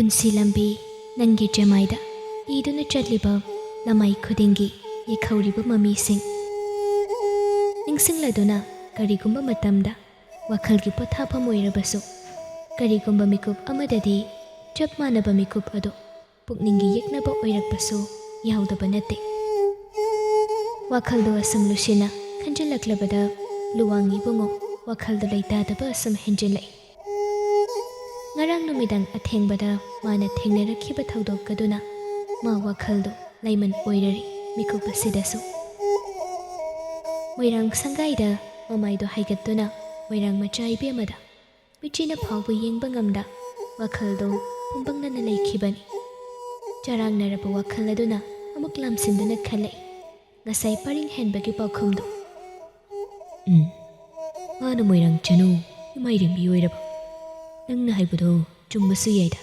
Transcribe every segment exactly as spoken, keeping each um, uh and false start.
ꯄꯨꯟꯁꯤ ꯂꯝꯕꯤ ꯅꯪꯒꯤ ꯆꯦꯃꯥꯏꯗ ꯏꯗꯨꯅ ꯆꯠꯂꯤꯕ ꯂꯃꯥꯏ ꯈꯨꯗꯤꯡꯒꯤ ꯌꯦꯛꯍꯧꯔꯤꯕ ꯃꯃꯤꯁꯤꯡ ꯅꯤꯡꯁꯤꯡꯂꯗꯨꯅ, ꯀꯔꯤꯒꯨꯝꯕ ꯃꯇꯝꯗ ꯋꯥꯈꯜꯒꯤ ꯄꯣꯊꯥꯐꯝ ꯑꯣꯏꯔꯕꯁꯨ, ꯀꯔꯤꯒꯨꯝꯕ ꯃꯤꯀꯨꯞ ꯑꯃꯗꯗꯤ ꯆꯞ ꯃꯥꯟꯅꯕ ꯃꯤꯀꯨꯞ ꯑꯗꯨ ꯄꯨꯛꯅꯤꯡꯒꯤ ꯌꯦꯛꯅꯕ ꯑꯣꯏꯔꯛꯄꯁꯨ ꯌꯥꯎꯗꯕ ꯅꯠꯇꯦ꯫ ꯋꯥꯈꯜꯗꯣ ꯑꯁꯨꯝ ꯂꯨꯁꯤꯟꯅ ꯈꯟꯖꯤꯜꯂꯛꯂꯕꯗ, ꯂꯨꯋꯥꯡ ꯏꯕꯨꯡꯉꯣ ꯋꯥꯈꯜꯗꯣ ꯂꯩꯇꯥꯗꯕ ꯑꯁꯨꯝ ꯍꯦꯟꯖꯤꯜꯂꯛꯏ꯫ ꯉꯔꯥꯡ ꯅꯨꯃꯤꯗꯥꯡ ꯑꯊꯦꯡꯕꯗ ꯃꯥꯅ ꯊꯦꯡꯅꯔꯛꯈꯤꯕ ꯊꯧꯗꯣꯛ ꯑꯗꯨꯅ ꯃꯥ ꯋꯥꯈꯜꯗꯣ ꯂꯩꯃꯟ ꯑꯣꯏꯔꯔꯤ꯫ ꯃꯤꯀꯨꯞ ꯑꯁꯤꯗꯁꯨ ꯃꯣꯏꯔꯥꯡ ꯁꯪꯒꯥꯏꯗ ꯃꯃꯥꯏꯗꯣ ꯍꯥꯏꯒꯠꯇꯨꯅ ꯃꯣꯏꯔꯥꯡ ꯃꯆꯥ ꯏꯕꯦꯝꯃꯗ ꯃꯤꯠꯆꯤꯅ ꯐꯥꯎꯕ ꯌꯦꯡꯕ ꯉꯝꯗ ꯋꯥꯈꯜꯗꯣ ꯄꯨꯝꯕꯪꯅꯅ ꯂꯩꯈꯤꯕꯅꯤ꯫ ꯆꯔꯥꯡꯅꯔꯕ ꯋꯥꯈꯜ ꯑꯗꯨꯅ ꯑꯃꯨꯛ ꯂꯥꯝꯁꯤꯟꯗꯨꯅ ꯈꯜꯂꯛꯏ꯫ ꯉꯁꯥꯏ ꯄꯔꯤꯡ ꯍꯦꯟꯕꯒꯤ ꯄꯥꯎꯈꯨꯝꯗꯣ꯫ ꯎꯝ, ꯃꯥꯅ ꯃꯣꯏꯔꯥꯡ ꯆꯅꯨ ꯏꯃꯥꯏꯔꯦꯝꯕꯤ ꯑꯣꯏꯔꯕ꯫ ꯅꯪꯅ ꯍꯥꯏꯕꯗꯣ ꯆꯨꯝꯕꯁꯨ ꯌꯥꯏꯗ꯫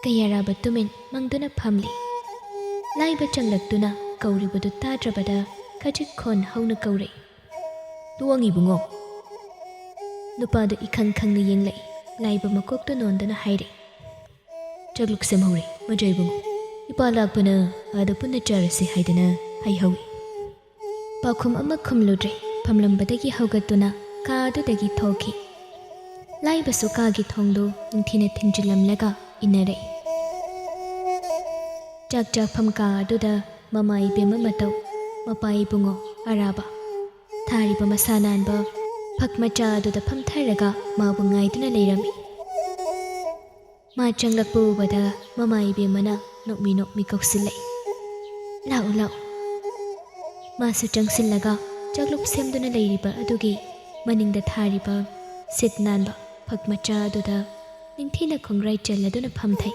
ꯀꯌꯥꯔꯥꯕ ꯇꯨꯃꯤꯟ ꯃꯪꯗꯨꯅ ꯐꯝꯂꯤ꯫ ꯂꯥꯏꯕ ꯆꯪꯂꯛꯇꯨꯅ ꯀꯧꯔꯤꯕꯗꯨ ꯇꯥꯗ꯭ꯔꯕꯗ ꯈꯖꯤꯛ ꯈꯣꯟ ꯍꯧꯅ ꯀꯧꯔꯛꯏ꯫ ꯂꯨꯋꯥꯡ ꯏꯕꯨꯡꯉꯣ꯫ ꯅꯨꯄꯥꯗꯨ ꯏꯈꯪ ꯈꯪꯅ ꯌꯦꯡꯂꯛꯏ꯫ ꯂꯥꯏꯕ ꯃꯀꯣꯛꯇꯨ ꯅꯣꯟꯗꯨꯅ ꯍꯥꯏꯔꯛꯏ꯫ ꯆꯥꯛꯂꯨꯛ ꯁꯦꯝꯍꯧꯔꯦ, ꯃꯖꯥ ꯏꯕꯨꯡꯉꯣ꯫ ꯏꯄꯥ ꯂꯥꯛꯄꯅ ꯑꯥꯗ ꯄꯨꯟꯅ ꯆꯥꯔꯁꯤ ꯍꯥꯏꯗꯅ ꯍꯥꯏꯍꯧꯏ꯫ ꯄꯥꯎꯈꯨꯝ ꯑꯃ ꯈꯨꯝꯂꯨꯗ꯭ꯔꯦ꯫ ꯐꯝꯂꯝꯕꯗꯒꯤ ꯍꯧꯒꯠꯇꯨꯅ ꯀꯥ ꯑꯗꯨꯗꯒꯤ ꯊꯣꯛꯈꯤ꯫ ꯂꯥꯏꯕꯁꯨ ꯀꯥꯒꯤ ꯊꯣꯡꯗꯨ ꯅꯤꯡꯊꯤꯅ ꯊꯤꯡꯖꯤꯜꯂꯝꯂꯒ ꯏꯟꯅꯔꯛꯏ꯫ ꯆꯥꯛ ꯆꯥꯐꯝ ꯀꯥ ꯑꯗꯨꯗ ꯃꯃꯥ ꯏꯕꯦꯝꯃ ꯃꯇꯧ, ꯃꯄꯥ ꯏꯕꯨꯡꯉꯣ ꯑꯔꯥꯕ, ꯊꯥꯔꯤꯕ ꯃꯁꯥ ꯅꯥꯟꯕ ꯐꯛ ꯃꯆꯥ ꯑꯗꯨꯗ ꯐꯝꯊꯔꯒ ꯃꯥꯕꯨ ꯉꯥꯏꯗꯨꯅ ꯂꯩꯔꯝꯃꯤ꯫ ꯃꯥ ꯆꯪꯂꯛꯄ ꯎꯕꯗ ꯃꯃꯥ ꯏꯕꯦꯝꯃꯅ ꯅꯣꯛꯃꯤ ꯅꯣꯛꯃꯤ ꯀꯧꯁꯤꯜꯂꯛꯏ꯫ "ꯂꯥꯛꯎ, ꯂꯥꯛꯎ꯫" ꯃꯥꯁꯨ ꯆꯪꯁꯤꯜꯂꯒ ꯆꯥꯛꯂꯨꯛ ꯁꯦꯝꯗꯨꯅ ꯂꯩꯔꯤꯕ ꯑꯗꯨꯒꯤ ꯃꯅꯤꯡꯗ ꯊꯥꯔꯤꯕ ꯁꯤꯠ ꯅꯥꯟꯕ ꯐꯛ ꯃꯆꯥ ꯑꯗꯨꯗ ꯅꯤꯡꯊꯤꯅ ꯈꯣꯡꯒ꯭ꯔꯥꯏ ꯆꯜꯂꯗꯨꯅ ꯐꯝꯊꯩ꯫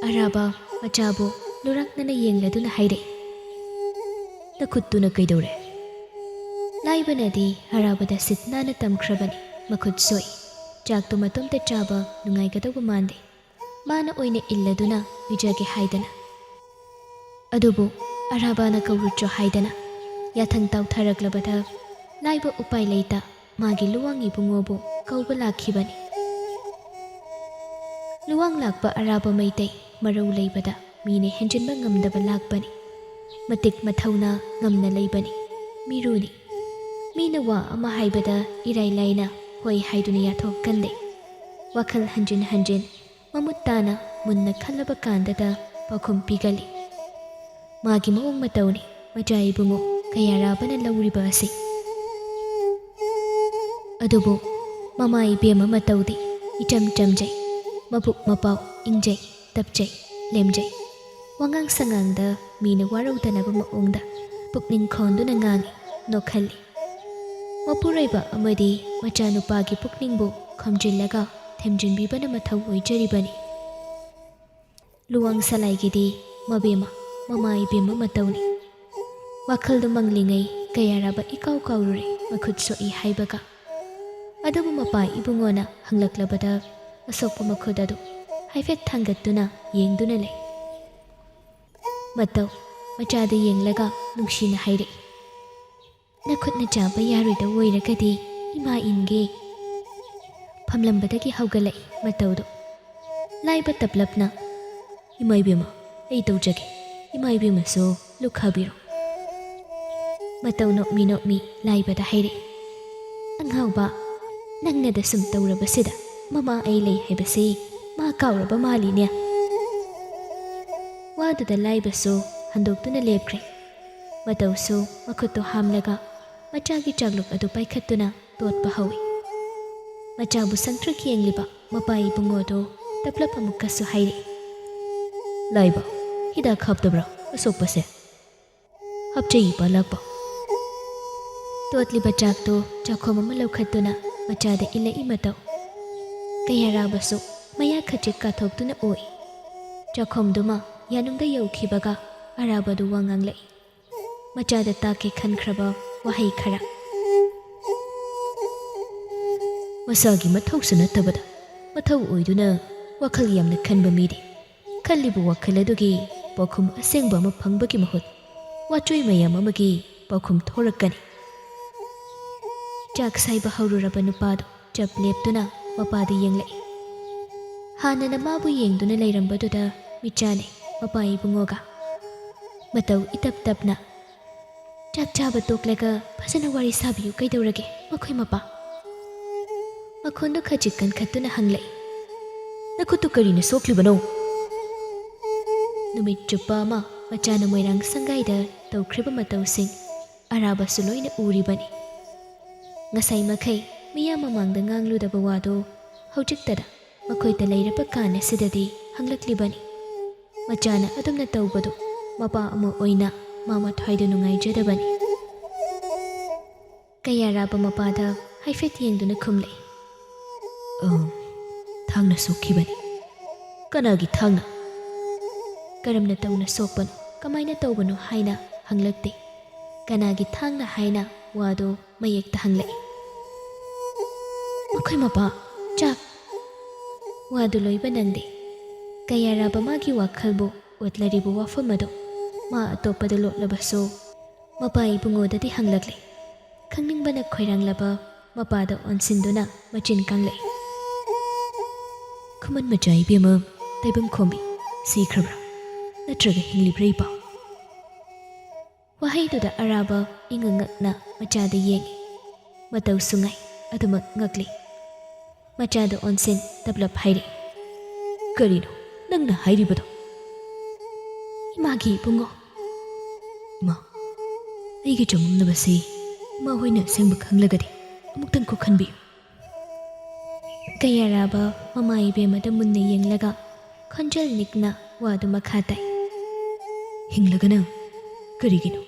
ꯑꯔꯥꯕ ꯃꯆꯥꯕꯨ ꯂꯨꯔꯥꯛꯅꯅ ꯌꯦꯡꯂꯗꯨꯅ ꯍꯥꯏꯔꯛꯏ, "ꯅꯈꯨꯠꯇꯨꯅ ꯀꯩꯗꯧꯔꯦ?" ꯂꯥꯏꯕꯅꯗꯤ ꯑꯔꯥꯕꯗ ꯁꯤꯠ ꯅꯥꯟꯅ ꯇꯝꯈ꯭ꯔꯕꯅꯤ꯫ ꯃꯈꯨꯠ ꯁꯣꯛꯏ꯫ ꯆꯥꯛꯇꯨ ꯃꯇꯣꯝꯇ ꯆꯥꯕ ꯅꯨꯡꯉꯥꯏꯒꯗꯧꯕ ꯃꯥꯟꯗꯦ꯫ ꯃꯥꯅ ꯑꯣꯏꯅ ꯏꯜꯂꯗꯨꯅ ꯄꯤꯖꯒꯦ ꯍꯥꯏꯗꯅ꯫ ꯑꯗꯨꯕꯨ ꯑꯔꯥꯕꯅ ꯀꯧꯔꯨꯆꯣ ꯍꯥꯏꯗꯅ ꯌꯥꯊꯪ ꯇꯥꯎꯊꯔꯛꯂꯕꯗ ꯂꯥꯏꯕ ꯎꯄꯥꯏ ꯂꯩꯇ ꯃꯥꯒꯤ ꯂꯨꯋꯥꯡ ꯏꯕꯨꯡꯉꯣꯕꯨ ꯀꯧꯕ ꯂꯥꯛꯈꯤꯕꯅꯤ꯫ ꯂꯨꯋꯥꯡ ꯂꯥꯛꯄ ꯑꯔꯥꯕ ꯃꯩꯇꯩ ꯃꯔꯧ ꯂꯩꯕꯗ ꯃꯤꯅ ꯍꯦꯟꯖꯤꯟꯕ ꯉꯝꯗꯕ ꯂꯥꯛꯄꯅꯤ꯫ ꯃꯇꯤꯛ ꯃꯊꯧꯅꯥ ꯉꯝꯅ ꯂꯩꯕꯅꯤ꯫ ꯃꯤꯔꯨꯅꯤ꯫ ꯃꯤꯅ ꯋꯥ ꯑꯃ ꯍꯥꯏꯕꯗ ꯏꯔꯥꯏ ꯂꯥꯏꯅ ꯍꯣꯏ ꯍꯥꯏꯗꯨꯅ ꯌꯥꯊꯣꯛꯀꯟꯗꯦ꯫ ꯋꯥꯈꯜ ꯍꯟꯖꯤꯟ ꯍꯟꯖꯤꯟ ꯃꯃꯨꯠ ꯇꯥꯅ ꯃꯨꯟꯅ ꯈꯜꯂꯕ ꯀꯥꯟꯗꯗ ꯄꯥꯎꯈꯨꯝ ꯄꯤꯒꯜꯂꯤ꯫ ꯃꯥꯒꯤ ꯃꯑꯣꯡ ꯃꯇꯧꯅꯤ ꯃꯆꯥ ꯏꯕꯨꯡꯉꯣ ꯀꯌꯥꯔꯥꯕꯅ ꯂꯧꯔꯤꯕ ꯑꯁꯤ꯫ ꯑꯗꯨꯕꯨ ꯃꯃꯥ ꯏꯕꯦꯝꯃ ꯃꯇꯧꯗꯤ ꯏꯆꯝ ꯆꯝꯖꯩ, ꯃꯕꯨꯛ ꯃꯄꯥꯎ ꯏꯪꯖꯩ, ꯇꯞꯆꯩ, ꯂꯦꯝꯖꯩ꯫ ꯋꯥꯉꯥꯡ ꯁꯉꯥꯡꯗ ꯃꯤꯅ ꯋꯥꯔꯧꯗꯅꯕ ꯃꯑꯣꯡꯗ ꯄꯨꯛꯅꯤꯡ ꯈꯣꯟꯗꯨꯅ ꯉꯥꯡꯏ, ꯅꯣꯛꯍꯜꯂꯤ꯫ ꯃꯄꯨꯔꯣꯏꯕ ꯑꯃꯗꯤ ꯃꯆꯥꯅꯨꯄꯥꯒꯤ ꯄꯨꯛꯅꯤꯡꯕꯨ ꯈꯣꯝꯖꯤꯜꯂꯒ ꯊꯦꯝꯖꯤꯟꯕꯤꯕꯅ ꯃꯊꯧ ꯑꯣꯏꯖꯔꯤꯕꯅꯤ꯫ ꯂꯨꯋꯥꯡ ꯁꯂꯥꯏꯒꯤꯗꯤ ꯃꯕꯦꯝꯃ, ꯃꯃꯥ ꯏꯕꯦꯝꯃ ꯃꯇꯧꯅꯤ꯫ ꯋꯥꯈꯜꯗꯨ ꯃꯪꯂꯤꯉꯩ ꯀꯌꯥꯔꯕ ꯏꯀꯥꯎ ꯀꯥꯎꯔꯨꯔꯦ ꯃꯈꯨꯠ ꯁꯣꯛꯏ ꯍꯥꯏꯕꯒ꯫ ꯑꯗꯨꯕꯨ ꯃꯄꯥ ꯏꯕꯨꯡꯉꯣꯅ ꯍꯪꯂꯛꯂꯕꯗ ꯑꯁꯣꯛꯄ ꯃꯈꯨꯠ ꯑꯗꯨ ꯍꯥꯏꯐꯦꯠ ꯊꯥꯡꯒꯠꯇꯨꯅ ꯌꯦꯡꯗꯨꯅ ꯂꯩ꯫ ꯃꯇꯧ ꯃꯆꯥꯗ ꯌꯦꯡꯂꯒ ꯅꯨꯡꯁꯤꯅ ꯍꯥꯏꯔꯛꯏ, "ꯅꯈꯨꯠꯅ ꯆꯥꯕ ꯌꯥꯔꯣꯏꯗꯧ ꯑꯣꯏꯔꯒꯗꯤ ꯏꯃꯥ ꯏꯟꯒꯦ꯫" ꯐꯝꯂꯝꯕꯗꯒꯤ ꯍꯧꯒꯠꯂꯛꯏ ꯃꯇꯧꯗꯨ꯫ ꯂꯥꯏꯕ ꯇꯞꯂꯞꯅ, "ꯏꯃꯥ ꯏꯕꯦꯝꯃ, ꯑꯩ ꯇꯧꯖꯒꯦ꯫ ꯏꯃꯥ ꯏꯕꯦꯝꯃꯁꯨ ꯂꯨꯈꯥꯕꯤꯔꯣ꯫" ꯃꯇꯧ ꯅꯣꯛꯃꯤ ꯅꯣꯛꯃꯤ ꯂꯥꯏꯕꯗ ꯍꯥꯏꯔꯛꯏ, "ꯑꯉꯥꯎꯕ, ꯅꯪꯅꯗ ꯁꯨꯝ ꯇꯧꯔꯕꯁꯤꯗ ꯃꯃꯥ ꯑꯩ ꯂꯩ ꯍꯥꯏꯕꯁꯤ ꯃꯥ ꯀꯥꯎꯔꯕ ꯃꯥꯜꯂꯤꯅꯦ꯫" ꯋꯥꯗꯨꯗ ꯂꯥꯏꯕꯁꯨ ꯍꯟꯗꯣꯛꯇꯨꯅ ꯂꯦꯞꯈ꯭ꯔꯦ꯫ ꯃꯇꯧꯁꯨ ꯃꯈꯨꯠꯇꯨ ꯍꯥꯝꯂꯒ ꯃꯆꯥꯒꯤ ꯆꯥꯛꯂꯨꯛ ꯑꯗꯨ ꯄꯥꯏꯈꯠꯇꯨꯅ ꯇꯣꯠꯄ ꯍꯧꯏ꯫ ꯃꯆꯥꯕꯨ ꯁꯪꯇ꯭ꯔꯤꯛ ꯌꯦꯡꯂꯤꯕ ꯃꯄꯥ ꯏꯕꯨꯡꯉꯣꯗꯨ ꯇꯞꯂꯞ ꯑꯃꯨꯛꯀꯁꯨ ꯍꯥꯏꯔꯛꯏ, "ꯂꯥꯏꯕ, ꯍꯤꯗꯥꯛ ꯍꯥꯞꯇꯕ꯭ꯔꯥ ꯑꯁꯣꯛꯄꯁꯦ?" "ꯍꯥꯞꯆꯩ, ꯏꯄꯥ ꯂꯥꯛꯄ꯫" ꯇꯣꯠꯂꯤꯕ ꯆꯥꯛꯇꯨ ꯆꯥꯛꯈꯣꯝ ꯑꯃ ꯂꯧꯈꯠꯇꯨꯅ ꯃꯆꯥꯗ ꯏꯜꯂꯛꯏ ꯃꯇꯧ꯫ ꯀꯌꯥꯔꯥꯕꯁꯨ ꯃꯌꯥ ꯈꯖꯤꯛ ꯀꯥꯊꯣꯛꯇꯨꯅ ꯑꯣꯛꯏ꯫ ꯆꯥꯛꯈꯣꯝꯗꯨꯃ ꯌꯥꯅꯨꯡꯗ ꯌꯧꯈꯤꯕꯒ ꯑꯔꯥꯕꯗꯨ ꯋꯥ ꯉꯥꯡꯂꯛꯏ꯫ ꯃꯆꯥꯗ ꯇꯥꯛꯀꯦ ꯈꯟꯈ꯭ꯔꯕ ꯋꯥꯍꯩ ꯈꯔ꯫ "ꯃꯁꯥꯒꯤ ꯃꯊꯧꯁꯨ ꯅꯠꯇꯕꯗ ꯃꯊꯧ ꯑꯣꯏꯗꯨꯅ ꯋꯥꯈꯜ ꯌꯥꯝꯅ ꯈꯟꯕ ꯃꯤꯗꯤ ꯈꯜꯂꯤꯕ ꯋꯥꯈꯜ ꯑꯗꯨꯒꯤ ꯄꯥꯎꯈꯨꯝ ꯑꯁꯦꯡꯕ ꯑꯃ ꯐꯪꯕꯒꯤ ꯃꯍꯨꯠ ꯋꯥꯆꯣꯏ ꯃꯌꯥꯝ ꯑꯃꯒꯤ ꯄꯥꯎꯈꯨꯝ ꯊꯣꯔꯛꯀꯅꯤ꯫" ꯆꯥꯛ ꯁꯥꯏꯕ ꯍꯧꯔꯨꯔꯕ ꯅꯨꯄꯥꯗꯨ ꯆꯞ ꯂꯦꯞꯇꯨꯅ ꯃꯄꯥꯗ ꯌꯦꯡꯂꯛꯏ꯫ ꯍꯥꯟꯅꯅ ꯃꯥꯕꯨ ꯌꯦꯡꯗꯨꯅ ꯂꯩꯔꯝꯕꯗꯨꯗ ꯃꯤꯠ ꯆꯥꯟꯅꯩ ꯃꯄꯥ ꯏꯕꯨꯡꯉꯣꯒ꯫ ꯃꯇꯧ ꯏꯇꯞ ꯇꯞꯅ, "ꯆꯥꯛ ꯆꯥꯕ ꯇꯣꯛꯂꯒ ꯐꯖꯅ ꯋꯥꯔꯤ ꯁꯥꯕꯤꯌꯨ, ꯀꯩꯗꯧꯔꯒꯦ ꯃꯈꯣꯏ ꯃꯄꯥ?" ꯃꯈꯣꯟꯗꯨ ꯈꯖꯤꯛ ꯀꯟꯈꯠꯇꯨꯅ ꯍꯪꯂꯛꯏ, "ꯅꯈꯨꯠꯇꯨ ꯀꯔꯤꯅ ꯁꯣꯛꯂꯤꯕꯅꯣ?" ꯅꯨꯃꯤꯠ ꯆꯨꯞꯄ ꯑꯃ ꯃꯆꯥꯅ ꯃꯣꯏꯔꯥꯡ ꯁꯪꯒꯥꯏꯗ ꯇꯧꯈ꯭ꯔꯤꯕ ꯃꯇꯧꯁꯤꯡ ꯑꯔꯥꯕꯁꯨ ꯂꯣꯏꯅ ꯎꯔꯤꯕꯅꯤ꯫ ꯉꯁꯥꯏ ꯃꯈꯩ ꯃꯤꯌꯥꯝ ꯃꯃꯥꯡꯗ ꯉꯥꯡꯂꯨꯗꯕ ꯋꯥꯗꯨ ꯍꯧꯖꯤꯛꯇꯗ ꯃꯈꯣꯏꯗ ꯂꯩꯔꯕ ꯀꯥꯟ ꯑꯁꯤꯗꯗꯤ ꯍꯪꯂꯛꯂꯤꯕꯅꯤ꯫ ꯃꯆꯥꯅ ꯑꯗꯨꯝꯅ ꯇꯧꯕꯗꯨ ꯃꯄꯥ ꯑꯃ ꯑꯣꯏꯅ ꯃꯥ ꯃꯊ꯭ꯋꯥꯏꯗ ꯅꯨꯡꯉꯥꯏꯖꯗꯕꯅꯤ꯫ ꯀꯌꯥꯔꯥꯕ ꯃꯄꯥꯗ ꯍꯥꯏꯐꯦꯠ ꯌꯦꯡꯗꯨꯅ ꯈꯨꯝꯂꯛꯏ, "ꯑꯝ, ꯊꯥꯡꯅ ꯁꯣꯛꯈꯤꯕꯅꯤ꯫" "ꯀꯅꯥꯒꯤ ꯊꯥꯡꯅ? ꯀꯔꯝꯅ ꯇꯧꯅ ꯁꯣꯛꯄꯅꯣ, ꯀꯃꯥꯏꯅ ꯇꯧꯕꯅꯣ?" ꯍꯥꯏꯅ ꯍꯪꯂꯛꯇꯦ꯫ "ꯀꯅꯥꯒꯤ ꯊꯥꯡꯅ?" ꯍꯥꯏꯅ ꯋꯥꯗꯨ ꯃꯌꯦꯛꯇ ꯍꯪꯂꯛꯏ꯫ "ꯃꯈꯣꯏ ꯃꯄꯥ, ꯆꯥꯛ꯫" ꯋꯥꯗꯨ ꯂꯣꯏꯕ ꯅꯪꯗꯦ꯫ ꯀꯌꯥꯔꯥꯕ ꯃꯥꯒꯤ ꯋꯥꯈꯜꯕꯨ ꯑꯣꯠꯂꯔꯤꯕ ꯋꯥꯐꯝ ꯑꯗꯨ ꯃꯥ ꯑꯇꯣꯞꯄꯗ ꯂꯣꯠꯂꯕꯁꯨ, ꯃꯄꯥ ꯏꯕꯨꯡꯉꯣꯗꯗꯤ ꯍꯪꯂꯛꯂꯦ꯫ ꯈꯪꯅꯤꯡꯕꯅ ꯈꯣꯏꯔꯥꯡꯂꯕ ꯃꯄꯥꯗ ꯑꯣꯟꯁꯤꯟꯗꯨꯅ ꯃꯆꯤꯟ ꯀꯥꯡꯂꯛꯏ, "ꯈꯨꯃꯟ ꯃꯆꯥ ꯏꯕꯦꯝꯃ ꯇꯥꯏꯕꯪꯈꯣꯝꯕꯤ ꯁꯤꯈ꯭ꯔꯕ꯭ꯔꯥ? ꯅꯠꯇ꯭ꯔꯒ ꯍꯤꯡꯂꯤꯕ꯭ꯔꯥ ꯏꯄꯥ?" ꯋꯥꯍꯩꯗꯨꯗ ꯑꯔꯥꯕ ꯏꯉꯛ ꯉꯛꯅ ꯃꯆꯥꯗ ꯌꯦꯡꯏ꯫ ꯃꯇꯧꯁꯨ ꯉꯥꯏ, ꯑꯗꯨꯃꯛ ꯉꯛꯂꯤ꯫ ꯃꯆꯥꯗ ꯑꯣꯟꯁꯤꯟ ꯇꯞꯂꯞ ꯍꯥꯏꯔꯛꯏ, "ꯀꯔꯤꯅꯣ ꯅꯪꯅ ꯍꯥꯏꯔꯤꯕꯗꯣ?" "ꯏꯃꯥꯒꯤ ꯏꯕꯨꯡꯉꯣ꯫" "ꯏꯃꯥ, ꯑꯩꯒꯤ ꯆꯃꯝꯅꯕꯁꯤ ꯏꯃꯥ ꯍꯣꯏꯅ ꯑꯁꯦꯡꯕ ꯈꯪꯂꯒꯗꯤ ꯑꯃꯨꯛꯇꯪ ꯀꯣꯛꯍꯟꯕꯤꯌꯨ꯫" ꯀꯌꯥꯔꯥꯕ ꯃꯃꯥ ꯏꯕꯦꯝꯃꯗ ꯃꯨꯟꯅ ꯌꯦꯡꯂꯒ ꯈꯣꯟꯖꯦꯜ ꯅꯤꯛꯅ ꯋꯥꯗꯨ ꯃꯈꯥ ꯇꯥꯏ, "ꯍꯤꯡꯂꯒꯅ ꯀꯔꯤꯒꯤꯅꯣ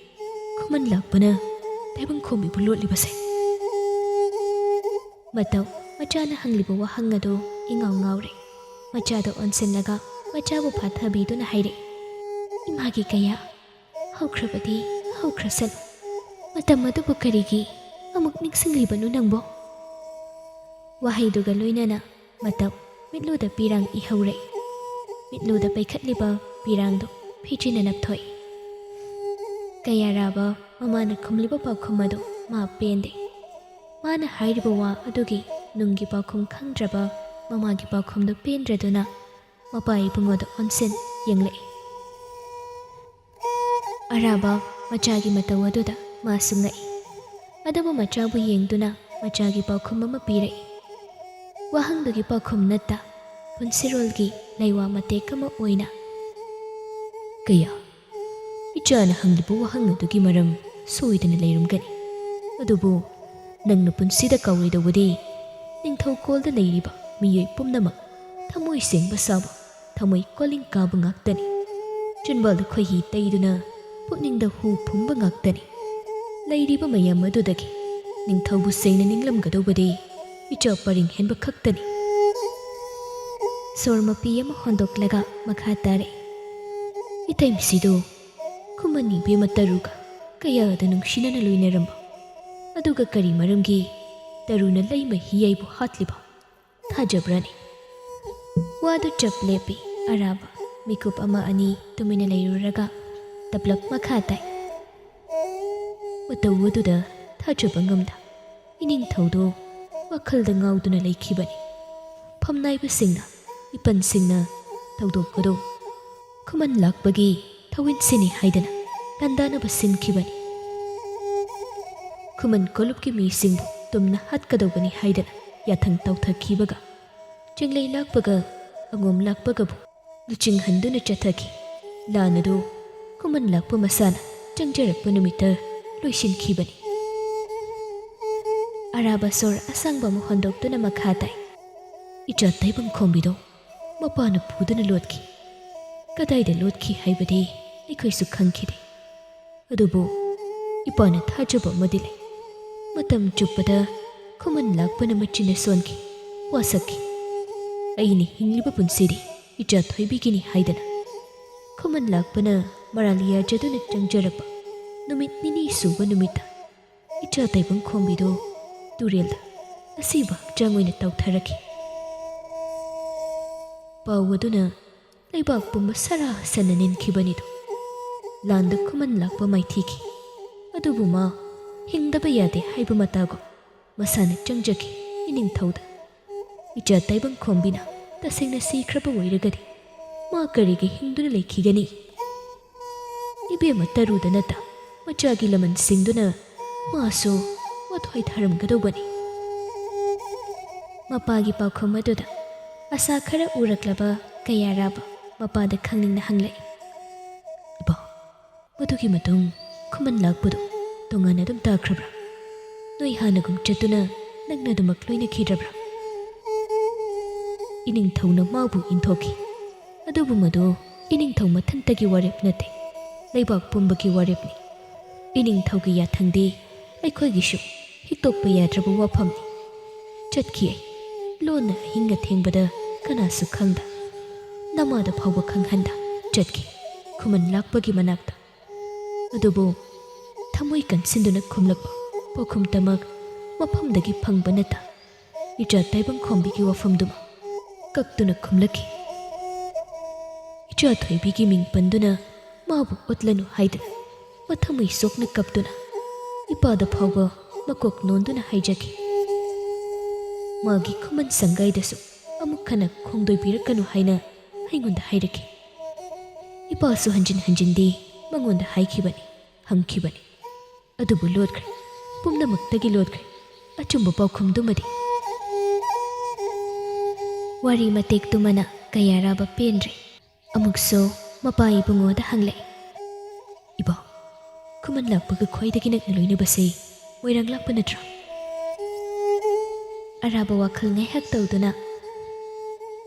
ꯈꯨꯃꯟ ꯂꯥꯛꯄꯅ ꯇꯥꯏꯕꯪꯈꯣꯝꯕꯤꯕꯨ ꯂꯣꯠꯂꯤꯕꯁꯦ?" ꯃꯇꯧ ꯃꯆꯥꯅ ꯍꯪꯂꯤꯕ ꯋꯥꯍꯪ ꯑꯗꯨ ꯏꯉꯥꯎ ꯉꯥꯎꯔꯦ꯫ ꯃꯆꯥꯗ ꯑꯣꯟꯁꯤꯜꯂꯒ ꯃꯆꯥꯕꯨ ꯐꯥꯊꯕꯤꯗꯨꯅ ꯍꯥꯏꯔꯛꯏ, "ꯏꯃꯥꯒꯤ ꯀꯌꯥ, ꯍꯧꯈ꯭ꯔꯕꯗꯤ ꯍꯧꯈ꯭ꯔꯁꯅꯨ꯫ ꯃꯇꯝ ꯑꯗꯨꯕꯨ ꯀꯔꯤꯒꯤ ꯑꯃꯨꯛ ꯅꯤꯡꯁꯤꯡꯂꯤꯕꯅꯣ ꯅꯪꯕꯣ?" ꯋꯥꯍꯩꯗꯨꯒ ꯂꯣꯏꯅꯅ ꯃꯇꯧ ꯃꯤꯠꯂꯨꯗ ꯄꯤꯔꯥꯡ ꯏꯍꯧꯔꯛꯏ꯫ ꯃꯤꯠꯂꯨꯗ ꯄꯩꯈꯠꯂꯤꯕ ꯄꯤꯔꯥꯡꯗꯨ ꯐꯤꯖꯤꯟꯅ ꯅꯞꯊꯣꯛꯏ꯫ ꯀꯌꯥꯔꯥꯕ ꯃꯃꯥꯅ ꯈꯨꯝꯂꯤꯕ ꯄꯥꯎꯈꯨꯝ ꯑꯗꯨ ꯃꯥ ꯄꯦꯟꯗꯦ꯫ ꯃꯥꯅ ꯍꯥꯏꯔꯤꯕ ꯋꯥ ꯑꯗꯨꯒꯤ ꯅꯨꯡꯒꯤ ꯄꯥꯎꯈꯨꯝ ꯈꯪꯗ꯭ꯔꯕ ꯃꯃꯥꯒꯤ ꯄꯥꯎꯈꯨꯝꯗꯨ ꯄꯦꯟꯗ꯭ꯔꯗꯨꯅ ꯃꯄꯥ ꯏꯕꯨꯡꯉꯣꯗ ꯑꯣꯟꯁꯤꯟ ꯌꯦꯡꯂꯛꯏ꯫ ꯑꯔꯥꯕ ꯃꯆꯥꯒꯤ ꯃꯇꯧ ꯑꯗꯨꯗ ꯃꯥꯁꯨ ꯉꯛꯏ꯫ ꯑꯗꯨꯕꯨ ꯃꯆꯥꯕꯨ ꯌꯦꯡꯗꯨꯅ ꯃꯆꯥꯒꯤ ꯄꯥꯎꯈꯨꯝ ꯑꯃ ꯄꯤꯔꯛꯏ꯫ ꯋꯥꯍꯪꯗꯨꯒꯤ ꯄꯥꯎꯈꯨꯝ ꯅꯠꯇ ꯄꯨꯟꯁꯤꯔꯣꯜꯒꯤ ꯂꯩꯋꯥ ꯃꯇꯦꯛ ꯑꯃ ꯑꯣꯏꯅ, "ꯀꯌꯥ, ꯏꯆꯥꯅ ꯍꯪꯂꯤꯕ ꯋꯥꯍꯪ ꯑꯗꯨꯒꯤ ꯃꯔꯝ ꯁꯣꯏꯗꯅ ꯂꯩꯔꯝꯒꯅꯤ꯫ ꯑꯗꯨꯕꯨ ꯅꯪꯅ ꯄꯨꯟꯁꯤꯗ ꯀꯥꯎꯔꯣꯏꯗꯧꯕꯗꯤ ꯅꯤꯡꯊꯧꯀꯣꯜꯗ ꯂꯩꯔꯤꯕ ꯃꯤꯑꯣꯏ ꯄꯨꯝꯅꯃꯛ ꯊꯃꯣꯏ ꯁꯦꯡꯕ ꯁꯥꯕ, ꯊꯃꯣꯏ ꯀꯣꯂꯤꯡ ꯀꯥꯕ ꯉꯥꯛꯇꯅꯤ꯫ ꯆꯤꯟꯕꯥꯜꯗ ꯈꯣꯏꯍꯤ ꯇꯩꯗꯨꯅ ꯄꯨꯛꯅꯤꯡꯗ ꯍꯨ ꯐꯨꯝꯕ ꯉꯥꯛꯇꯅꯤ꯫ ꯂꯩꯔꯤꯕ ꯃꯌꯥꯝ ꯑꯗꯨꯗꯒꯤ ꯅꯤꯡꯊꯧꯕꯨ ꯁꯦꯡꯅ ꯅꯤꯡꯂꯝꯒꯗꯧꯕꯗꯤ ꯏꯆꯥ ꯄꯔꯤꯡ ꯍꯦꯟꯕ ꯈꯛꯇꯅꯤ"꯫ ꯁꯣꯔ ꯃꯄꯤ ꯑꯃ ꯍꯣꯟꯗꯣꯛꯂꯒ ꯃꯈꯥ ꯇꯥꯔꯛꯏ꯫ "ꯏꯇꯩꯃꯁꯤꯗꯨ ꯈꯨꯃꯟ ꯏꯕꯦꯝꯃ ꯇꯔꯨꯒ ꯀꯌꯥꯗ ꯅꯨꯡꯁꯤꯅꯅ ꯂꯣꯏꯅꯔꯝꯕ, ꯑꯗꯨꯒ ꯀꯔꯤ ꯃꯔꯝꯒꯤ ꯇꯔꯨꯅ ꯂꯩꯃ ꯍꯤꯌꯥꯏꯕꯨ ꯍꯥꯠꯂꯤꯕ? ꯊꯥꯖꯕ꯭ꯔꯥꯅꯦ?" ꯋꯥꯗꯨ ꯆꯞ ꯂꯦꯞꯄꯤ꯫ ꯑꯔꯥꯕ ꯃꯤꯀꯨꯞ ꯑꯃ ꯑꯅꯤ ꯇꯨꯃꯤꯟꯅ ꯂꯩꯔꯨꯔꯒ ꯇꯞꯂꯞ ꯃꯈꯥ ꯇꯥꯏ꯫ ꯃꯇꯧ ꯑꯗꯨꯗ ꯊꯥꯖꯕ ꯉꯝꯗ ꯏꯅꯤꯡꯊꯧꯗꯨ ꯋꯥꯈꯜꯗ ꯉꯥꯎꯗꯨꯅ ꯂꯩꯈꯤꯕꯅꯤ꯫ ꯐꯝꯅꯥꯏꯕꯁꯤꯡꯅ, ꯏꯄꯟꯁꯤꯡꯅ ꯊꯧꯗꯣꯛ ꯑꯗꯨ ꯈꯨꯃꯟ ꯂꯥꯛꯄꯒꯤ ꯊꯧꯋꯤꯟꯁꯤꯅꯤ ꯍꯥꯏꯗꯅ ꯂꯥꯟꯗꯥꯅꯕ ꯁꯤꯟꯈꯤꯕꯅꯤ꯫ ꯈꯨꯃꯟ ꯀꯣꯂꯨꯞꯀꯤ ꯃꯤꯁꯤꯡꯕꯨ ꯇꯨꯝꯅ ꯍꯥꯠꯀꯗꯧꯕꯅꯤ ꯍꯥꯏꯗꯅ ꯌꯥꯊꯪ ꯇꯧꯊꯈꯤꯕꯒ, ꯆꯤꯡꯂꯩ ꯂꯥꯛꯄꯒ ꯑꯉꯣꯝ ꯂꯥꯛꯄꯒꯕꯨ ꯂꯨꯆꯤꯡꯍꯟꯗꯨꯅ ꯆꯠꯊꯈꯤ꯫ ꯂꯥꯟ ꯑꯗꯨ ꯈꯨꯃꯟ ꯂꯥꯛꯄ ꯃꯁꯥꯅ ꯆꯪꯖꯔꯛꯄ ꯅꯨꯃꯤꯠꯇ ꯂꯣꯏꯁꯤꯟꯈꯤꯕꯅꯤ꯫ ꯑꯔꯥꯕ ꯁꯣꯔ ꯑꯁꯥꯡꯕ ꯑꯃ ꯍꯣꯟꯗꯣꯛꯇꯨꯅ ꯃꯈꯥ ꯇꯥꯏ꯫ "ꯏꯆꯥ ꯇꯥꯏꯕꯪ ꯈꯣꯝꯕꯤꯗꯣ ꯃꯄꯥꯅ ꯄꯨꯗꯨꯅ ꯂꯣꯠꯈꯤ꯫ ꯀꯗꯥꯏꯗ ꯂꯣꯠꯈꯤ ꯍꯥꯏꯕꯗꯤ ꯑꯩꯈꯣꯏꯁꯨ ꯈꯪꯈꯤꯗꯦ꯫ ꯑꯗꯨꯕꯨ ꯏꯄꯥꯅ ꯊꯥꯖꯕ ꯑꯃꯗꯤ ꯂꯩ꯫ ꯃꯇꯝ ꯆꯨꯞꯄꯗ ꯈꯨꯃꯟ ꯂꯥꯛꯄꯅ ꯃꯆꯤꯟꯅ ꯁꯣꯟꯈꯤ, ꯋꯥꯁꯛꯈꯤ꯫ ꯑꯩꯅ ꯍꯤꯡꯂꯤꯕ ꯄꯨꯟꯁꯤꯗꯤ ꯏꯆꯥ ꯊꯣꯏꯕꯤꯒꯤꯅꯤ ꯍꯥꯏꯗꯅ ꯈꯨꯃꯟ ꯂꯥꯛꯄꯅ ꯃꯔꯥꯜ ꯌꯥꯖꯗꯨꯅ ꯆꯪꯖꯔꯛꯄ ꯅꯨꯃꯤꯠ ꯅꯤꯅꯤ ꯁꯨꯕ ꯅꯨꯃꯤꯠꯇ ꯏꯆꯥ ꯇꯥꯏꯕꯪ ꯈꯣꯝꯕꯤꯗꯨ ꯇꯨꯔꯦꯜꯗ ꯑꯁꯤꯕ ꯍꯛꯆꯥꯡ ꯑꯣꯏꯅ ꯇꯥꯎꯊꯔꯛꯈꯤ"꯫ ꯄꯥꯎ ꯑꯗꯨꯅ ꯂꯩꯕꯥꯛ ꯄꯨꯝꯕ ꯁꯔꯥ ꯁꯟꯅ ꯅꯤꯟꯈꯤꯕꯅꯤꯗꯣ꯫ ꯂꯥꯟꯗ ꯈꯨꯃꯟ ꯂꯥꯛꯄ ꯃꯥꯏꯊꯤꯈꯤ꯫ ꯑꯗꯨꯕꯨ ꯃꯥ ꯍꯤꯡꯗꯕ ꯌꯥꯗꯦ ꯍꯥꯏꯕ ꯃꯇꯥꯒꯨꯝ ꯃꯁꯥꯅ ꯆꯪꯖꯈꯤ ꯏꯅꯤꯡꯊꯧꯗ꯫ ꯏꯆꯥ ꯇꯥꯏꯕꯪꯈꯣꯝꯕꯤꯅ ꯇꯁꯦꯡꯅ ꯁꯤꯈ꯭ꯔꯕ ꯑꯣꯏꯔꯒꯗꯤ ꯃꯥ ꯀꯔꯤꯒꯤ ꯍꯤꯡꯗꯨꯅ ꯂꯩꯈꯤꯒꯅꯤ? ꯏꯕꯦꯝꯃ ꯇꯔꯨꯗ ꯅꯠꯇ ꯃꯆꯥꯒꯤ ꯂꯃꯟ ꯁꯤꯡꯗꯨꯅ ꯃꯥꯁꯨ ꯋꯥꯊ꯭ꯋꯥꯏ ꯊꯥꯔꯝꯒꯗꯧꯕꯅꯤ꯫ ꯃꯄꯥꯒꯤ ꯄꯥꯎꯈꯨꯝ ꯑꯗꯨꯗ ꯑꯁꯥ ꯈꯔ ꯎꯔꯛꯂꯕ ꯀꯌꯥꯔꯥꯕ ꯃꯄꯥꯗ ꯈꯪꯅꯤꯡꯅ ꯍꯪꯂꯛꯏ, "ꯏꯕꯣ, ꯃꯗꯨꯒꯤ ꯃꯇꯨꯡ ꯈꯨꯃꯟ ꯂꯥꯛꯄꯗꯨ ꯇꯣꯉꯥꯟꯅ ꯑꯗꯨꯝ ꯇꯥꯈ꯭ꯔꯕ꯭ꯔꯥ? ꯅꯣꯏ ꯍꯥꯟꯅꯒꯨꯝ ꯆꯠꯇꯨꯅ ꯅꯪꯅ ꯑꯗꯨꯃꯛ ꯂꯣꯏꯅꯈꯤꯗ꯭ꯔꯕ꯭ꯔꯥ?" ꯏꯅꯤꯡꯊꯧꯅ ꯃꯥꯕꯨ ꯏꯟꯊꯣꯛꯈꯤ꯫ ꯑꯗꯨꯕꯨ ꯃꯗꯨ ꯏꯅꯤꯡꯊꯧ ꯃꯊꯟꯇꯒꯤ ꯋꯥꯔꯦꯞ ꯅꯠꯇꯦ, ꯂꯩꯕꯥꯛ ꯄꯨꯝꯕꯒꯤ ꯋꯥꯔꯦꯞꯅꯤ꯫ ꯏꯅꯤꯡꯊꯧꯒꯤ ꯌꯥꯊꯪꯗꯤ ꯑꯩꯈꯣꯏꯒꯤꯁꯨ ꯍꯤꯛꯇꯣꯛꯄ ꯌꯥꯗ꯭ꯔꯕ ꯋꯥꯐꯝꯅꯤ꯫ ꯆꯠꯈꯤ ꯑꯩ, ꯂꯣꯟꯅ ꯑꯍꯤꯡ ꯑꯊꯦꯡꯕꯗ ꯀꯅꯥꯁꯨ ꯈꯪꯗ, ꯅꯃꯥꯗ ꯐꯥꯎꯕ ꯈꯪꯍꯟꯗ ꯆꯠꯈꯤ ꯈꯨꯃꯟ ꯂꯥꯛꯄꯒꯤ ꯃꯅꯥꯛꯇ꯫ ꯑꯗꯨꯕꯨ ꯊꯃꯣꯏ ꯀꯟꯁꯤꯟꯗꯨꯅ ꯈꯨꯝꯂꯛꯄ ꯄꯥꯎꯈꯨꯝꯇꯃꯛ ꯃꯐꯝꯗꯒꯤ ꯐꯪꯕ ꯅꯠꯇ, ꯏꯆꯥ ꯇꯥꯏꯕꯪꯈꯣꯝꯕꯤꯒꯤ ꯋꯥꯐꯝꯗꯨꯃꯛ ꯀꯛꯇꯨꯅ ꯈꯨꯝꯂꯛꯈꯤ꯫ ꯏꯆꯥ ꯊꯣꯏꯕꯤꯒꯤ ꯃꯤꯡ ꯄꯟꯗꯨꯅ ꯃꯥꯕꯨ ꯑꯣꯠꯂꯅꯨ ꯍꯥꯏꯗꯨꯅ ꯃꯊꯃꯣꯏ ꯁꯣꯛꯅ ꯀꯞꯇꯨꯅ ꯏꯄꯥꯗ ꯐꯥꯎꯕ ꯃꯀꯣꯛ ꯅꯣꯟꯗꯨꯅ ꯍꯥꯏꯖꯈꯤ꯫ ꯃꯥꯒꯤ ꯈꯨꯃꯟ ꯁꯪꯒꯥꯏꯗꯁꯨ ꯑꯃꯨꯛ ꯍꯟꯅ ꯈꯣꯡꯗꯣꯏꯕꯤꯔꯛꯀꯅꯨ ꯍꯥꯏꯅ ꯑꯩꯉꯣꯟꯗ ꯍꯥꯏꯔꯛꯈꯤ꯫ ꯏꯄꯥꯁꯨ ꯍꯟꯖꯤꯟ ꯍꯟꯖꯤꯟꯗꯤ ꯃꯉꯣꯟꯗ ꯍꯥꯏꯈꯤꯕꯅꯤ, ꯍꯪꯈꯤꯕꯅꯤ꯫ ꯑꯗꯨꯕꯨ ꯂꯣꯠꯈ꯭ꯔꯦ, ꯄꯨꯝꯅꯃꯛꯇꯒꯤ ꯂꯣꯠꯈ꯭ꯔꯦ꯫ ꯑꯆꯨꯝꯕ ꯄꯥꯎꯈꯨꯝꯗꯨꯃꯗꯤ꯫ ꯋꯥꯔꯤ ꯃꯇꯦꯛꯇꯨꯃꯅ ꯀꯌꯥꯔꯥꯕ ꯄꯦꯟꯗ꯭ꯔꯦ꯫ ꯑꯃꯨꯛꯁꯨ ꯃꯄꯥ ꯏꯕꯨꯡꯉꯣꯗ ꯍꯪꯂꯛꯏ, "ꯏꯕꯣ, ꯈꯨꯃꯟ ꯂꯥꯛꯄꯒ ꯈ꯭ꯋꯥꯏꯗꯒꯤ ꯅꯛꯅ ꯂꯣꯏꯅꯕꯁꯦ ꯃꯣꯏꯔꯥꯡ ꯂꯥꯛꯄ ꯅꯠꯇ꯭ꯔꯣ?" ꯑꯔꯥꯕ ꯋꯥꯈꯜ ꯉꯥꯏꯍꯥꯛ ꯇꯧꯗꯨꯅ,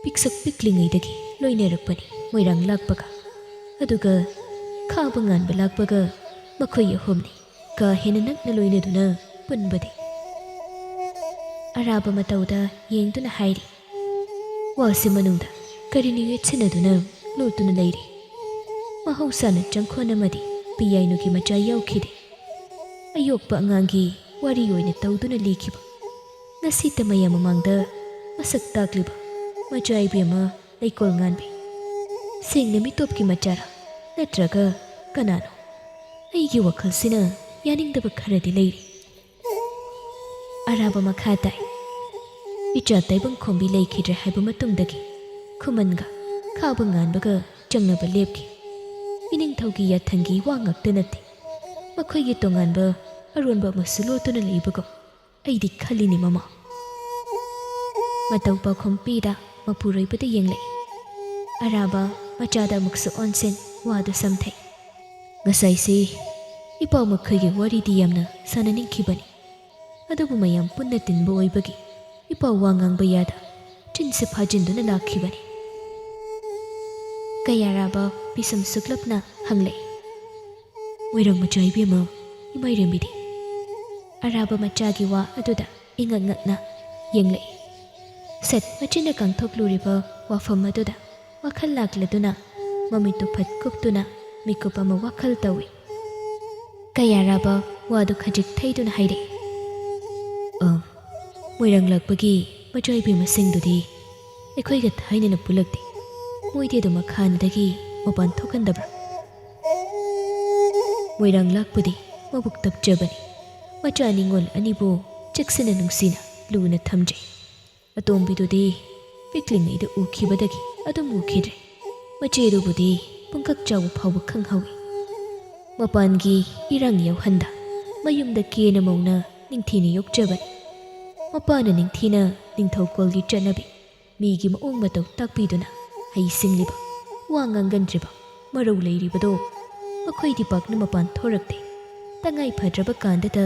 "ꯄꯤꯛꯁꯛ ꯄꯤꯛꯂꯤꯉꯩꯗꯒꯤ ꯂꯣꯏꯅꯔꯛꯄꯅꯤ ꯃꯣꯏꯔꯥꯡ ꯂꯥꯛꯄꯒ꯫ ꯑꯗꯨꯒ ꯈꯥꯕ ꯉꯥꯟꯕ ꯂꯥꯛꯄꯒ ꯃꯈꯣꯏ ꯑꯍꯨꯝꯅꯤ ꯀꯥ ꯍꯦꯟꯅ ꯅꯛꯅ ꯂꯣꯏꯅꯗꯨꯅ ꯄꯨꯟꯕꯗꯤ꯫" ꯑꯔꯥꯕ ꯃꯇꯧꯗ ꯌꯦꯡꯗꯨꯅ ꯍꯥꯏꯔꯤ, "ꯋꯥꯁꯤ ꯃꯅꯨꯡꯗ ꯀꯔꯤꯅ ꯌꯦꯠꯁꯤꯟꯅꯗꯨꯅ ꯂꯣꯠꯇꯨꯅ ꯂꯩꯔꯤ? ꯃꯍꯧꯁꯥꯅ ꯆꯪꯈꯣꯟ ꯑꯃꯗꯤ ꯄꯤꯌꯥꯏꯅꯨꯒꯤ ꯃꯆꯥ ꯌꯥꯎꯈꯤꯗꯦ꯫ ꯑꯌꯣꯛꯄ ꯑꯉꯥꯡꯒꯤ ꯋꯥꯔꯤ ꯑꯣꯏꯅ ꯇꯧꯗꯨꯅ ꯂꯤꯈꯤꯕ, ꯉꯁꯤꯇ ꯃꯌꯥꯝ ꯃꯃꯥꯡꯗ ꯃꯁꯛ ꯇꯥꯛꯂꯤꯕ ꯃꯆꯥ ꯏꯕꯦꯝꯃ ꯂꯩꯀꯣꯜ ꯉꯥꯟꯕꯤ꯫ ꯁꯦꯡꯅ ꯃꯤꯇꯣꯞꯀꯤ ꯃꯆꯥꯔꯥ? ꯅꯠꯇ꯭ꯔꯒ ꯀꯅꯥꯅꯣ? ꯑꯩꯒꯤ ꯋꯥꯈꯜꯁꯤꯅ ꯌꯥꯅꯤꯡꯗꯕ ꯈꯔꯗꯤ ꯂꯩꯔꯤ꯫" ꯑꯔꯥꯕ ꯃꯈꯥ ꯇꯥꯏ꯫ ꯏꯆꯥ ꯇꯥꯏꯕꯪꯈꯣꯝꯕꯤ ꯂꯩꯈꯤꯗ꯭ꯔꯦ ꯍꯥꯏꯕ ꯃꯇꯨꯡꯗꯒꯤ ꯈꯨꯃꯟꯒ ꯈꯥꯕ ꯉꯥꯟꯕꯒ ꯆꯪꯅꯕ ꯂꯦꯞꯈꯤ꯫ ꯏꯅꯤꯡꯊꯧꯒꯤ ꯌꯥꯊꯪꯒꯤ ꯋꯥ ꯉꯥꯛꯇ ꯅꯠꯇꯦ, ꯃꯈꯣꯏꯒꯤ ꯇꯣꯉꯥꯟꯕ ꯑꯔꯣꯟꯕ ꯑꯃꯁꯨ ꯂꯣꯠꯇꯨꯅ ꯂꯩꯕꯒꯨꯝ ꯑꯩꯗꯤ ꯈꯜꯂꯤꯅꯤ ꯃꯃꯥ꯫ ꯃꯇꯧ ꯄꯥꯎꯈꯨꯝ ꯄꯤꯗ ꯃꯄꯨꯔꯣꯏꯕꯗ ꯌꯦꯡꯂꯛꯏ꯫ ꯑꯔꯥꯕ ꯃꯆꯥꯗ ꯑꯃꯨꯛꯁꯨ ꯑꯣꯟꯁꯤꯟ ꯋꯥꯗꯨ ꯁꯝꯊꯩ꯫ ꯉꯁꯥꯏꯁꯤ ꯏꯄꯥꯎ ꯃꯈꯣꯏꯒꯤ ꯋꯥꯔꯤꯗꯤ ꯌꯥꯝꯅ ꯁꯥꯟꯅꯅꯤꯡꯈꯤꯕꯅꯤ, ꯑꯗꯨꯕꯨ ꯃꯌꯥꯝ ꯄꯨꯟꯅ ꯇꯤꯟꯕ ꯑꯣꯏꯕꯒꯤ ꯏꯄꯥꯎ ꯋꯥ ꯉꯥꯡꯕ ꯌꯥꯗ ꯆꯤꯟꯁꯤ ꯐꯥꯖꯤꯟꯗꯨꯅ ꯂꯥꯛꯈꯤꯕꯅꯤ꯫ ꯀꯌꯥꯔꯥꯕ ꯄꯤꯁꯨꯝ ꯁꯨꯛꯂꯞꯅ ꯍꯪꯂꯛꯏ꯫ ꯃꯣꯏꯔꯥꯡ ꯃꯆꯥ ꯏꯕꯦꯝꯃ, ꯏꯃꯥꯏꯔꯦꯝꯕꯤꯗꯤ? ꯑꯔꯥꯕ ꯃꯆꯥꯒꯤ ꯋꯥ ꯑꯗꯨꯗ ꯏꯉꯛ ꯉꯛꯅ ꯌꯦꯡꯂꯛꯏ꯫ ꯁꯠ ꯃꯆꯤꯟꯅ ꯀꯥꯡꯊꯣꯛꯂꯨꯔꯤꯕ ꯋꯥꯐꯝ ꯑꯗꯨꯗ ꯋꯥꯈꯜ ꯂꯥꯛꯂꯗꯨꯅ ꯃꯃꯤꯠꯇꯨ ꯐꯠ ꯀꯨꯞꯇꯨꯅ ꯃꯤꯀꯨꯞ ꯑꯃ ꯋꯥꯈꯜ ꯇꯧꯏ꯫ ꯀꯌꯥꯔꯥꯕ ꯋꯥꯗꯨ ꯈꯖꯤꯛ ꯊꯩꯗꯨꯅ ꯍꯥꯏꯔꯛꯏ꯫ ꯑ, ꯃꯣꯏꯔꯥꯡ ꯂꯥꯛꯄꯒꯤ ꯃꯆꯥ ꯏꯕꯦꯝꯃꯁꯤꯡꯗꯨꯗꯤ ꯑꯩꯈꯣꯏꯒ ꯊꯥꯏꯅꯅ ꯄꯨꯜꯂꯛꯇꯦ꯫ ꯃꯣꯏꯗꯤ ꯑꯗꯨꯃꯛ ꯍꯥꯟꯅꯗꯒꯤ ꯃꯄꯥꯟ ꯊꯣꯛꯍꯟꯗꯕ꯭ꯔꯥ? ꯃꯣꯏꯔꯥꯡ ꯂꯥꯛꯄꯗꯤ ꯃꯕꯨꯛ ꯇꯞꯆꯕꯅꯤ꯫ ꯃꯆꯥ ꯅꯤꯉꯣꯜ ꯑꯅꯤꯕꯨ ꯆꯦꯛꯁꯤꯟꯅ ꯅꯨꯡꯁꯤꯅ ꯂꯨꯅ ꯊꯝꯖꯩ꯫ ꯑꯇꯣꯝꯕꯤꯗꯨꯗꯤ ꯄꯤꯛꯂꯤꯉꯩꯗ ꯎꯈꯤꯕꯗꯒꯤ ꯑꯗꯨꯝ ꯎꯈꯤꯗ꯭ꯔꯦ꯫ ꯃꯆꯦꯗꯨꯕꯨꯗꯤ ꯄꯨꯡꯀꯛ ꯆꯥꯎꯕ ꯐꯥꯎꯕ ꯈꯪꯍꯧꯏ꯫ ꯃꯄꯥꯟꯒꯤ ꯏꯔꯥꯡ ꯌꯥꯎꯍꯟꯗ ꯃꯌꯨꯝꯗ ꯀꯦꯅ ꯃꯧꯅ ꯅꯤꯡꯊꯤꯅ ꯌꯣꯛꯆꯕꯅꯤ꯫ ꯃꯄꯥꯅ ꯅꯤꯡꯊꯤꯅ ꯅꯤꯡꯊꯧꯀꯣꯜꯒꯤ ꯆꯠꯅꯕꯤ, ꯃꯤꯒꯤ ꯃꯑꯣꯡ ꯃꯇꯧ ꯇꯥꯛꯄꯤꯗꯨꯅ ꯍꯩ ꯁꯤꯡꯂꯤꯕ, ꯋꯥ ꯉꯥꯡꯒꯟꯗ꯭ꯔꯤꯕ, ꯃꯔꯧ ꯂꯩꯔꯤꯕꯗꯣ ꯃꯈꯣꯏꯗꯤ ꯄꯥꯛꯅ ꯃꯄꯥꯟ ꯊꯣꯔꯛꯇꯦ꯫ ꯇꯉꯥꯏ ꯐꯗ꯭ꯔꯕ ꯀꯥꯟꯗꯇ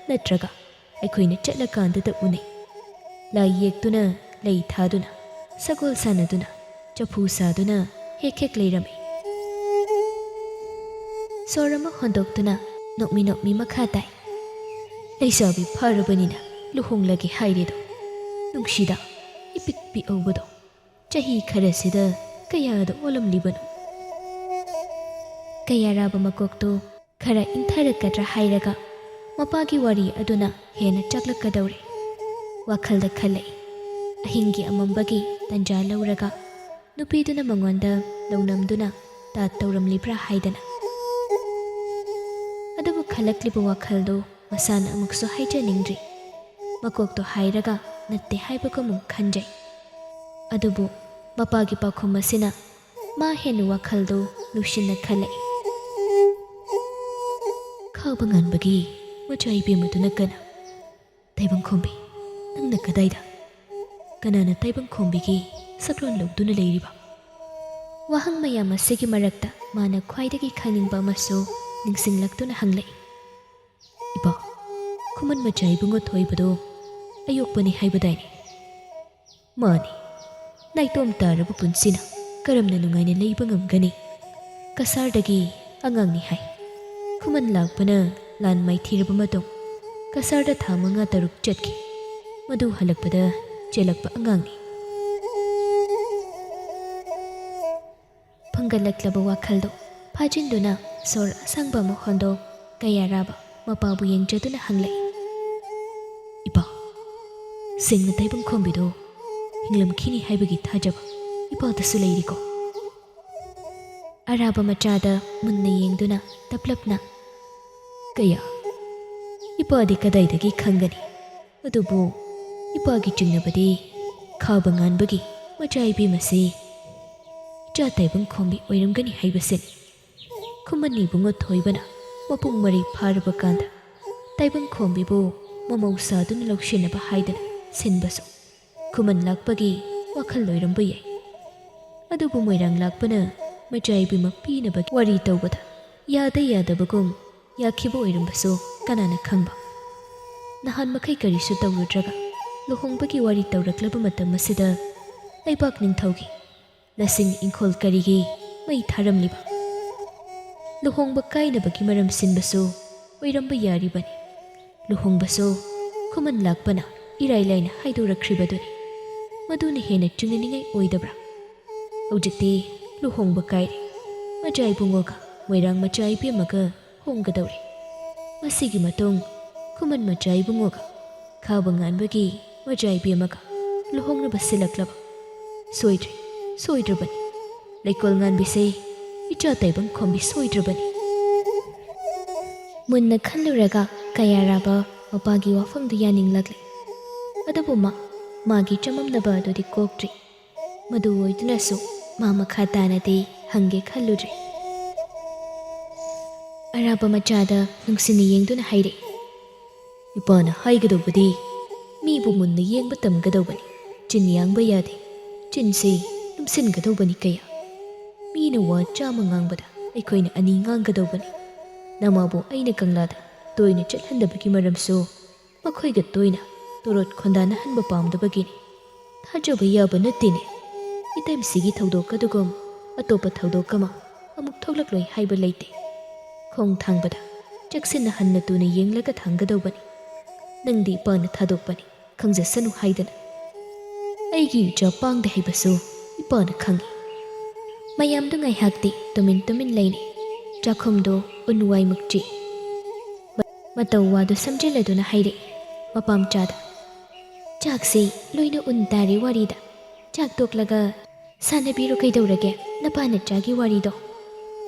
ꯅꯠꯇ꯭ꯔꯒ ꯑꯩꯈꯣꯏꯅ ꯆꯠꯂꯀꯥꯟꯗꯇ ꯎꯅꯩ꯫ ꯂꯥꯏ ꯌꯦꯛꯇꯨꯅ, ꯂꯩ ꯊꯥꯗꯨꯅ, ꯁꯒꯣꯜ ꯁꯥꯟꯅꯗꯨꯅ, ꯆꯐꯨ ꯁꯥꯗꯨꯅ ꯍꯦꯛ ꯍꯦꯛ ꯂꯩꯔꯝꯃꯤ꯫ ꯁꯣꯔ ꯑꯃ ꯍꯣꯟꯗꯣꯛꯇꯨꯅ ꯅꯣꯛꯃꯤ ꯅꯣꯛꯃꯤ ꯃꯈꯥ ꯇꯥꯏ꯫ ꯂꯩꯁꯥꯕꯤ ꯐꯔꯕꯅꯤꯅ ꯂꯨꯍꯣꯡꯂꯒꯦ ꯍꯥꯏꯔꯦꯗꯣ꯫ ꯅꯨꯡꯁꯤꯗ, ꯏꯄꯤꯛ ꯄꯤꯛꯍꯧꯕꯗꯣ꯫ ꯆꯍꯤ ꯈꯔꯁꯤꯗ ꯀꯌꯥꯗ ꯑꯣꯜꯂꯝꯂꯤꯕꯅꯣ? ꯀꯌꯥꯔꯥꯕ ꯃꯀꯣꯛꯇꯨ ꯈꯔ ꯏꯪꯊꯔꯛꯀꯗ꯭ꯔꯥ ꯍꯥꯏꯔꯒ ꯃꯄꯥꯒꯤ ꯋꯥꯔꯤ ꯑꯗꯨꯅ ꯍꯦꯟꯅ ꯆꯥꯛꯂꯛꯀꯗꯧꯔꯦ꯫ ꯋꯥꯈꯜꯗ ꯈꯜꯂꯛꯏ꯫ ꯑꯍꯤꯡꯒꯤ ꯑꯃꯝꯕꯒꯤ ꯇꯟꯖꯥ ꯂꯧꯔꯒ ꯅꯨꯄꯤꯗꯨꯅ ꯃꯉꯣꯟꯗ ꯂꯧꯅꯝꯗꯨꯅ ꯇꯥꯠ ꯇꯧꯔꯝꯂꯤꯕ꯭ꯔꯥ ꯍꯥꯏꯗꯅ꯫ ꯑꯗꯨꯕꯨ ꯈꯜꯂꯛꯂꯤꯕ ꯋꯥꯈꯜꯗꯨ ꯃꯁꯥꯅ ꯑꯃꯨꯛꯁꯨ ꯍꯥꯏꯖꯅꯤꯡꯗ꯭ꯔꯤ꯫ ꯃꯀꯣꯛꯇꯣ ꯍꯥꯏꯔꯒ ꯅꯠꯇꯦ ꯍꯥꯏꯕꯒꯨꯝ ꯈꯟꯖꯩ꯫ ꯑꯗꯨꯕꯨ ꯃꯄꯥꯒꯤ ꯄꯥꯎꯈꯨꯝ ꯑꯁꯤꯅ ꯃꯥ ꯍꯦꯟꯅ ꯋꯥꯈꯜꯗꯨ ꯂꯨꯁꯤꯟꯅ ꯈꯜꯂꯛꯏ꯫ ꯈꯥꯕ ꯉꯥꯟꯕꯒꯤ ꯃꯆꯥ ꯏꯕꯦꯝꯃꯗꯨꯅ ꯀꯅꯥ? ꯇꯥꯏꯕꯪꯈꯣꯝꯕꯤ, ꯅꯪꯅ ꯀꯗꯥꯏꯗ? ꯀꯅꯥꯅ ꯇꯥꯏꯕꯪꯈꯣꯝꯕꯤꯒꯤ ꯁꯛꯂꯣꯟ ꯂꯧꯗꯨꯅ ꯂꯩꯔꯤꯕ? ꯋꯥꯍꯪ ꯃꯌꯥꯝ ꯑꯁꯤꯒꯤ ꯃꯔꯛꯇ ꯃꯥꯅ ꯈ꯭ꯋꯥꯏꯗꯒꯤ ꯈꯪꯅꯤꯡꯕ ꯑꯃꯁꯨ ꯅꯤꯡꯁꯤꯡꯂꯛꯇꯨꯅ ꯍꯪꯂꯛꯏ꯫ ꯏꯄꯥ, ꯈꯨꯃꯟ ꯃꯆꯥ ꯏꯕꯨꯡꯉꯣ ꯊꯣꯏꯕꯗꯣ ꯑꯌꯣꯛꯄꯅꯤ ꯍꯥꯏꯕꯗꯥꯏꯅꯦ? ꯃꯥꯅꯤ꯫ ꯅꯥꯏꯇꯣꯝ ꯇꯥꯔꯕ ꯄꯨꯟꯁꯤꯅ ꯀꯔꯝꯅ ꯅꯨꯡꯉꯥꯏꯅ ꯂꯩꯕ ꯉꯝꯒꯅꯤ? ꯀꯁꯥꯔꯗꯒꯤ ꯑꯉꯥꯡꯅꯤ ꯍꯥꯏ꯫ ꯈꯨꯃꯟ ꯂꯥꯛꯄꯅ ꯂꯥꯟ ꯃꯥꯏꯊꯤꯔꯕ ꯃꯇꯨꯡ ꯀꯁꯥꯔꯗ ꯊꯥ ꯃꯉꯥ ꯇꯔꯨꯛ ꯆꯠꯈꯤ꯫ ꯃꯗꯨ ꯍꯜꯂꯛꯄꯗ ꯆꯦꯜꯂꯛꯄ ꯑꯉꯥꯡꯅꯤ꯫ ꯐꯪꯒꯠꯂꯛꯂꯕ ꯋꯥꯈꯜꯗꯣ ꯐꯥꯖꯤꯟꯗꯨꯅ ꯁꯣꯔ ꯑꯁꯥꯡꯕ ꯑꯃ ꯍꯣꯟꯗꯣꯛ ꯀꯌꯥꯔꯥꯕ ꯃꯄꯥꯕꯨ ꯌꯦꯡꯖꯗꯨꯅ ꯍꯪꯂꯛꯏ꯫ ꯏꯄꯥ, ꯁꯦꯡꯅ ꯇꯥꯏꯕꯪꯈꯣꯝꯕꯤꯗꯣ ꯍꯤꯡꯂꯝꯈꯤꯅꯤ ꯍꯥꯏꯕꯒꯤ ꯊꯥꯖꯕ ꯏꯄꯥꯗꯁꯨ ꯂꯩꯔꯤꯀꯣ? ꯑꯔꯥꯕ ꯃꯆꯥꯗ ꯃꯨꯟꯅ ꯌꯦꯡꯗꯨꯅ ꯇꯞꯂꯞꯅ, ꯀꯌꯥ, ꯏꯄꯥꯗꯤ ꯀꯗꯥꯏꯗꯒꯤ ꯈꯪꯒꯅꯤ? ꯑꯗꯨꯕꯨ ꯏꯄꯥꯒꯤ ꯆꯤꯡꯅꯕꯗꯤ ꯈꯥꯕ ꯉꯥꯟꯕꯒꯤ ꯃꯆꯥ ꯏꯕꯦꯝꯃꯁꯤ ꯏꯆꯥ ꯇꯥꯏꯕꯪꯈꯣꯝꯕꯤ ꯑꯣꯏꯔꯝꯒꯅꯤ ꯍꯥꯏꯕꯁꯤꯅꯤ꯫ ꯈꯨꯃꯟ ꯏꯕꯨꯡꯉꯣ ꯊꯣꯏꯕꯅ ꯃꯄꯨꯡ ꯃꯔꯩ ꯐꯥꯔꯕ ꯀꯥꯟꯗ ꯇꯥꯏꯕꯪꯈꯣꯝꯕꯤꯕꯨ ꯃꯃꯧ ꯁꯥꯗꯨꯅ ꯂꯧꯁꯤꯟꯅꯕ ꯍꯥꯏꯗꯅ ꯁꯤꯟꯕꯁꯨ ꯈꯨꯃꯟ ꯂꯥꯛꯄꯒꯤ ꯋꯥꯈꯜ ꯑꯣꯏꯔꯝꯕ ꯌꯥꯏ꯫ ꯑꯗꯨꯕꯨ ꯃꯣꯏꯔꯥꯡ ꯂꯥꯛꯄꯅ ꯃꯆꯥ ꯏꯕꯦꯝꯃ ꯄꯤꯅꯕꯒꯤ ꯋꯥꯔꯤ ꯇꯧꯕꯗ ꯌꯥꯗ ꯌꯥꯗꯕꯒꯨꯝ ꯌꯥꯈꯤꯕ ꯑꯣꯏꯔꯝꯕꯁꯨ ꯀꯅꯥꯅ ꯈꯪꯕ? ꯅꯍꯥꯟ ꯃꯈꯩ ꯀꯔꯤꯁꯨ ꯇꯧꯔꯨꯗ꯭ꯔꯒ ꯂꯨꯍꯣꯡꯕꯒꯤ ꯋꯥꯔꯤ ꯇꯧꯔꯛꯂꯕ ꯃꯇꯝ ꯑꯁꯤꯗ ꯂꯩꯕꯥꯛ ꯅꯤꯡꯊꯧꯒꯤ ꯂꯁꯤꯡ ꯏꯪꯈꯣꯜ ꯀꯔꯤꯒꯤ ꯃꯩ ꯊꯥꯔꯝꯂꯤꯕ? ꯂꯨꯍꯣꯡꯕ ꯀꯥꯏꯅꯕꯒꯤ ꯃꯔꯝ ꯁꯤꯟꯕꯁꯨ ꯑꯣꯏꯔꯝꯕ ꯌꯥꯔꯤꯕꯅꯤ꯫ ꯂꯨꯍꯣꯡꯕꯁꯨ ꯈꯨꯃꯟ ꯂꯥꯛꯄꯅ ꯏꯔꯥꯏ ꯂꯥꯏꯅ ꯍꯥꯏꯗꯣꯔꯛꯈ꯭ꯔꯤꯕꯗꯨꯅꯤ꯫ ꯃꯗꯨꯅ ꯍꯦꯟꯅ ꯆꯤꯡꯅꯅꯤꯡꯉꯥꯏ ꯑꯣꯏꯗꯕ꯭ꯔꯥ? ꯍꯧꯖꯤꯛꯇꯤ ꯂꯨꯍꯣꯡꯕ ꯀꯥꯏꯔꯦ꯫ ꯃꯆꯥ ꯏꯕꯨꯡꯉꯣꯒ ꯃꯣꯏꯔꯥꯡ ꯃꯆꯥ ꯏꯕꯦꯝꯃꯒ ꯍꯣꯡꯒꯗꯧꯔꯦ꯫ ꯃꯁꯤꯒꯤ ꯃꯇꯨꯡ ꯈꯨꯃꯟ ꯃꯆꯥ ꯏꯕꯨꯡꯉꯣꯒ ꯈꯥꯕ ꯉꯥꯟꯕꯒꯤ ꯃꯆꯥ ꯏꯕꯦꯝꯃꯒ ꯂꯨꯍꯣꯡꯅꯕ ꯁꯤꯜꯂꯛꯂꯕ? ꯁꯣꯏꯗ꯭ꯔꯦ, ꯁꯣꯏꯗ꯭ꯔꯕꯅꯤ꯫ ꯂꯩꯀꯣꯜ ꯉꯥꯟꯕꯤꯁꯦ ꯏꯆꯥ ꯇꯥꯏꯕꯪ ꯈꯣꯝꯕꯤ ꯁꯣꯏꯗ꯭ꯔꯕꯅꯤ꯫ ꯃꯨꯟꯅ ꯈꯜꯂꯨꯔꯒ ꯀꯌꯥꯔꯥꯕ ꯃꯄꯥꯒꯤ ꯋꯥꯐꯝꯗꯨ ꯌꯥꯅꯤꯡꯂꯛꯂꯦ꯫ ꯑꯗꯨꯕꯨ ꯃꯥ ꯃꯥꯒꯤ ꯆꯃꯝꯅꯕ ꯑꯗꯨꯗꯤ ꯀꯣꯛꯇ꯭ꯔꯤ꯫ ꯃꯗꯨ ꯑꯣꯏꯗꯨꯅꯁꯨ ꯃꯥ ꯃꯈꯥ ꯇꯥꯅꯗꯤ ꯍꯪꯒꯦ ꯈꯜꯂꯨꯗ꯭ꯔꯦ꯫ ꯑꯔꯥꯕ ꯃꯆꯥꯗ ꯅꯨꯡꯁꯤꯅ ꯌꯦꯡꯗꯨꯅ ꯍꯥꯏꯔꯛꯏ, "ꯏꯄꯥꯅ ꯍꯥꯏꯒꯗꯧꯕꯗꯤ ꯃꯤꯕꯨ ꯃꯨꯟꯅ ꯌꯦꯡꯕ ꯇꯝꯒꯗꯧꯕꯅꯤ꯫ ꯆꯤꯟ ꯌꯥꯡꯕ ꯌꯥꯗꯦ꯫ ꯆꯤꯟꯁꯤ ꯂꯨꯝꯁꯤꯟꯒꯗꯧꯕꯅꯤ ꯀꯌꯥ꯫ ꯃꯤꯅ ꯋꯥ ꯆꯥꯝꯃ ꯉꯥꯡꯕꯗ ꯑꯩꯈꯣꯏꯅ ꯑꯅꯤ ꯉꯥꯡꯒꯗꯧꯕꯅꯤ꯫ ꯅꯃꯥꯕꯨ ꯑꯩꯅ ꯀꯪꯂꯥꯗ ꯇꯣꯏꯅ ꯆꯠꯍꯟꯗꯕꯒꯤ ꯃꯔꯝꯁꯨ ꯃꯈꯣꯏꯒ ꯇꯣꯏꯅ ꯇꯣꯔꯣꯠ ꯈꯣꯟꯗꯥꯅꯍꯟꯕ ꯄꯥꯝꯗꯕꯒꯤꯅꯤ꯫ ꯊꯥꯖꯕ ꯌꯥꯕ ꯅꯠꯇꯦꯅꯦ꯫ ꯏꯇꯩꯃꯁꯤꯒꯤ ꯊꯧꯗꯣꯛ ꯑꯗꯨꯒꯨꯝ ꯑꯇꯣꯞꯄ ꯊꯧꯗꯣꯛ ꯑꯃ ꯑꯃꯨꯛ ꯊꯣꯛꯂꯛꯂꯣꯏ ꯍꯥꯏꯕ ꯂꯩꯇꯦ꯫ ꯈꯣꯡ ꯊꯥꯡꯕꯗ ꯆꯦꯛꯁꯤꯟꯅ ꯍꯟꯅ ꯇꯨꯅ ꯌꯦꯡꯂꯒ ꯊꯥꯡꯒꯗꯧꯕꯅꯤ꯫ ꯅꯪꯗꯤ ꯏꯄꯥꯅ ꯊꯥꯗꯣꯛꯄꯅꯤ ꯈꯪꯖꯁꯅꯨ ꯍꯥꯏꯗꯅ꯫ ꯑꯩꯒꯤ ꯏꯆꯥ ꯄꯥꯡꯗꯦ ꯍꯥꯏꯕꯁꯨ ꯏꯄꯥꯅ ꯈꯪꯏ꯫" ꯃꯌꯥꯝꯗꯨ ꯉꯥꯏꯍꯥꯛꯇꯤ ꯇꯨꯃꯤꯟ ꯇꯨꯃꯤꯟ ꯂꯩꯅꯩ꯫ ꯆꯥꯛꯈꯨꯝꯗꯨ ꯎꯟ ꯋꯥꯏꯃꯨꯛ ꯆꯤꯛꯏ꯫ ꯃꯇꯧ ꯋꯥꯗꯨ ꯁꯝꯖꯤꯜꯂꯗꯨꯅ ꯍꯥꯏꯔꯛꯏ ꯃꯄꯥꯝꯆꯥꯗ, "ꯆꯥꯛꯁꯤ ꯂꯣꯏꯅ ꯎꯟ ꯇꯥꯔꯦ ꯋꯥꯔꯤꯗ꯫ ꯆꯥꯛ ꯇꯣꯛꯂꯒ ꯁꯥꯟꯅꯕꯤꯔꯣ ꯀꯩꯗꯧꯔꯒꯦ ꯅꯄꯥ ꯅꯆꯥꯒꯤ ꯋꯥꯔꯤꯗꯣ꯫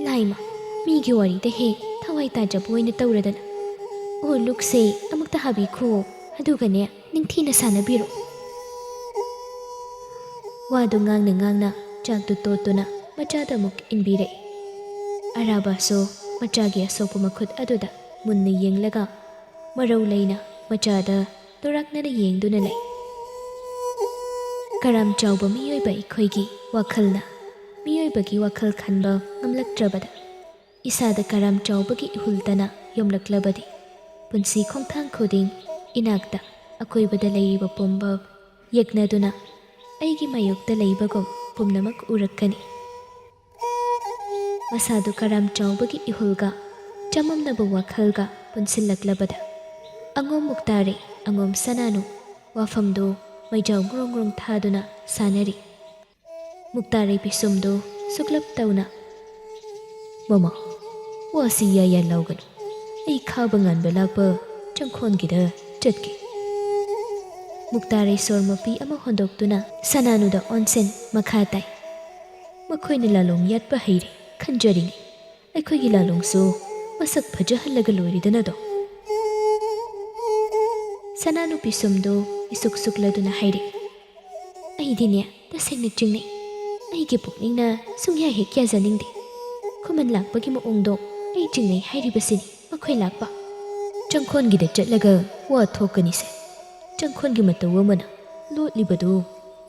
ꯂꯥꯏꯃ, ꯃꯤꯒꯤ ꯋꯥꯔꯤꯗ ꯍꯦꯛ ꯊꯋꯥꯏ ꯇꯥꯖꯕ ꯑꯣꯏꯅ ꯇꯧꯔꯗꯅ꯫ ꯑꯣ ꯂꯨꯛꯁꯦ ꯑꯃꯨꯛꯇ ꯍꯥꯕꯤꯈꯣ, ꯑꯗꯨꯒꯅꯦ ꯅꯤꯡꯊꯤꯅ ꯁꯥꯟꯅꯕꯤꯔꯣ꯫" ꯋꯥꯗꯨ ꯉꯥꯡꯅ ꯉꯥꯡꯅ ꯆꯥꯛꯇꯨ ꯇꯣꯠꯇꯨꯅ ꯃꯆꯥꯗ ꯑꯃꯨꯛ ꯏꯟꯕꯤꯔꯛꯏ꯫ ꯑꯔꯥꯕꯁꯨ ꯃꯆꯥꯒꯤ ꯑꯁꯣꯛꯄ ꯃꯈꯨꯠ ꯑꯗꯨꯗ ꯃꯨꯟꯅ ꯌꯦꯡꯂꯒ ꯃꯔꯧ ꯂꯩꯅ ꯃꯆꯥꯗ ꯇꯣꯔꯥꯛꯅꯅ ꯌꯦꯡꯗꯨꯅ ꯂꯩ꯫ ꯀꯔꯥꯝ ꯆꯥꯎꯕ ꯃꯤꯑꯣꯏꯕ ꯑꯩꯈꯣꯏꯒꯤ ꯋꯥꯈꯜꯅ ꯃꯤꯑꯣꯏꯕꯒꯤ ꯋꯥꯈꯜ ꯈꯟꯕ ꯉꯝꯂꯛꯇ꯭ꯔꯕꯗ, ꯏꯁꯥꯗ ꯀꯔꯥꯝ ꯆꯥꯎꯕꯒꯤ ꯏꯍꯨꯜꯇꯅ ꯌꯣꯝꯂꯛꯂꯕꯗꯤ, ꯄꯨꯟꯁꯤ ꯈꯣꯡꯊꯥꯡ ꯈꯨꯗꯤꯡ ꯏꯅꯥꯛꯇ ꯑꯀꯣꯏꯕꯗ ꯂꯩꯔꯤꯕ ꯄꯨꯝꯕ ꯌꯦꯛꯅꯗꯨꯅ ꯑꯩꯒꯤ ꯃꯥꯌꯣꯛꯇ ꯂꯩꯕꯒꯨꯝ ꯄꯨꯝꯅꯃꯛ ꯎꯔꯛꯀꯅꯤ꯫ ꯃꯁꯥꯗꯨ ꯀꯔꯥꯝ ꯆꯥꯎꯕꯒꯤ ꯏꯍꯨꯜꯒ ꯆꯃꯝꯅꯕ ꯋꯥꯈꯜꯒ ꯄꯨꯟꯁꯤꯜꯂꯛꯂꯕꯗ, ꯑꯉꯣꯝ ꯃꯨꯛꯇꯥꯔꯩ, ꯑꯉꯣꯝ ꯁꯅꯥꯅꯨ ꯋꯥꯐꯝꯗꯨ ꯃꯩꯖꯥꯎ ꯒ꯭ꯔꯣꯡ ꯒ꯭ꯔꯣꯡ ꯊꯥꯗꯨꯅ ꯁꯥꯟꯅꯔꯤ꯫ ꯃꯨꯛꯇꯥꯔꯩ ꯄꯤꯁꯨꯝꯗꯨ ꯁꯨꯛꯂꯞ ꯇꯧꯅ, "ꯃꯃꯥ, ꯋꯥꯁꯤ ꯌꯥ ꯌꯥ ꯂꯥꯎꯒꯅꯨ꯫ ꯑꯩ ꯈꯥꯕ ꯉꯥꯟꯕ ꯂꯥꯛꯄ ꯆꯪꯈꯣꯟꯒꯤꯗ ꯆꯠꯀꯦ꯫" ꯃꯨꯛꯇꯥꯔꯩ ꯁꯣꯔ ꯃꯄꯤ ꯑꯃ ꯍꯣꯟꯗꯣꯛꯇꯨꯅ ꯁꯅꯥꯅꯨꯗ ꯑꯣꯟꯁꯤꯟ ꯃꯈꯥ ꯇꯥꯏ, "ꯃꯈꯣꯏꯅ ꯂꯥꯂꯣꯡ ꯌꯥꯠꯄ ꯍꯩꯔꯦ ꯈꯟꯖꯔꯤꯉꯩ, ꯑꯩꯈꯣꯏꯒꯤ ꯂꯥꯂꯣꯡꯁꯨ ꯃꯁꯛ ꯐꯖꯍꯜꯂꯒ ꯂꯣꯏꯔꯦꯗꯅꯗꯣ꯫" ꯁꯅꯥꯅꯨ ꯄꯤꯁꯨꯝꯗꯨ ꯏꯁꯨꯛ ꯁꯨꯛꯂꯗꯨꯅ ꯍꯥꯏꯔꯛꯏ꯫ "ꯑꯩꯗꯤꯅꯦ, ꯇꯁꯦꯡꯅ ꯆꯤꯡꯅꯩ꯫ ꯑꯩꯒꯤ ꯄꯨꯛꯅꯤꯡꯅ ꯁꯨꯡꯌꯥ ꯍꯦꯛ ꯌꯥꯖꯅꯤꯡꯗꯦ꯫ ꯈꯨꯃꯟ ꯂꯥꯛꯄꯒꯤ ꯃꯑꯣꯡꯗꯣ ꯑꯩ ꯆꯤꯡꯅꯩ ꯍꯥꯏꯔꯤꯕꯁꯤꯅꯤ ꯃꯈꯣꯏ ꯂꯥꯛꯄ꯫ ꯆꯪꯈꯣꯟꯒꯤꯗ ꯆꯠꯂꯒ ꯋꯥ ꯊꯣꯛꯀꯅꯤꯁꯦ꯫ ꯆꯪꯈꯣꯟꯒꯤ ꯃꯇꯧ ꯑꯃꯅ ꯂꯣꯠꯂꯤꯕꯗꯨ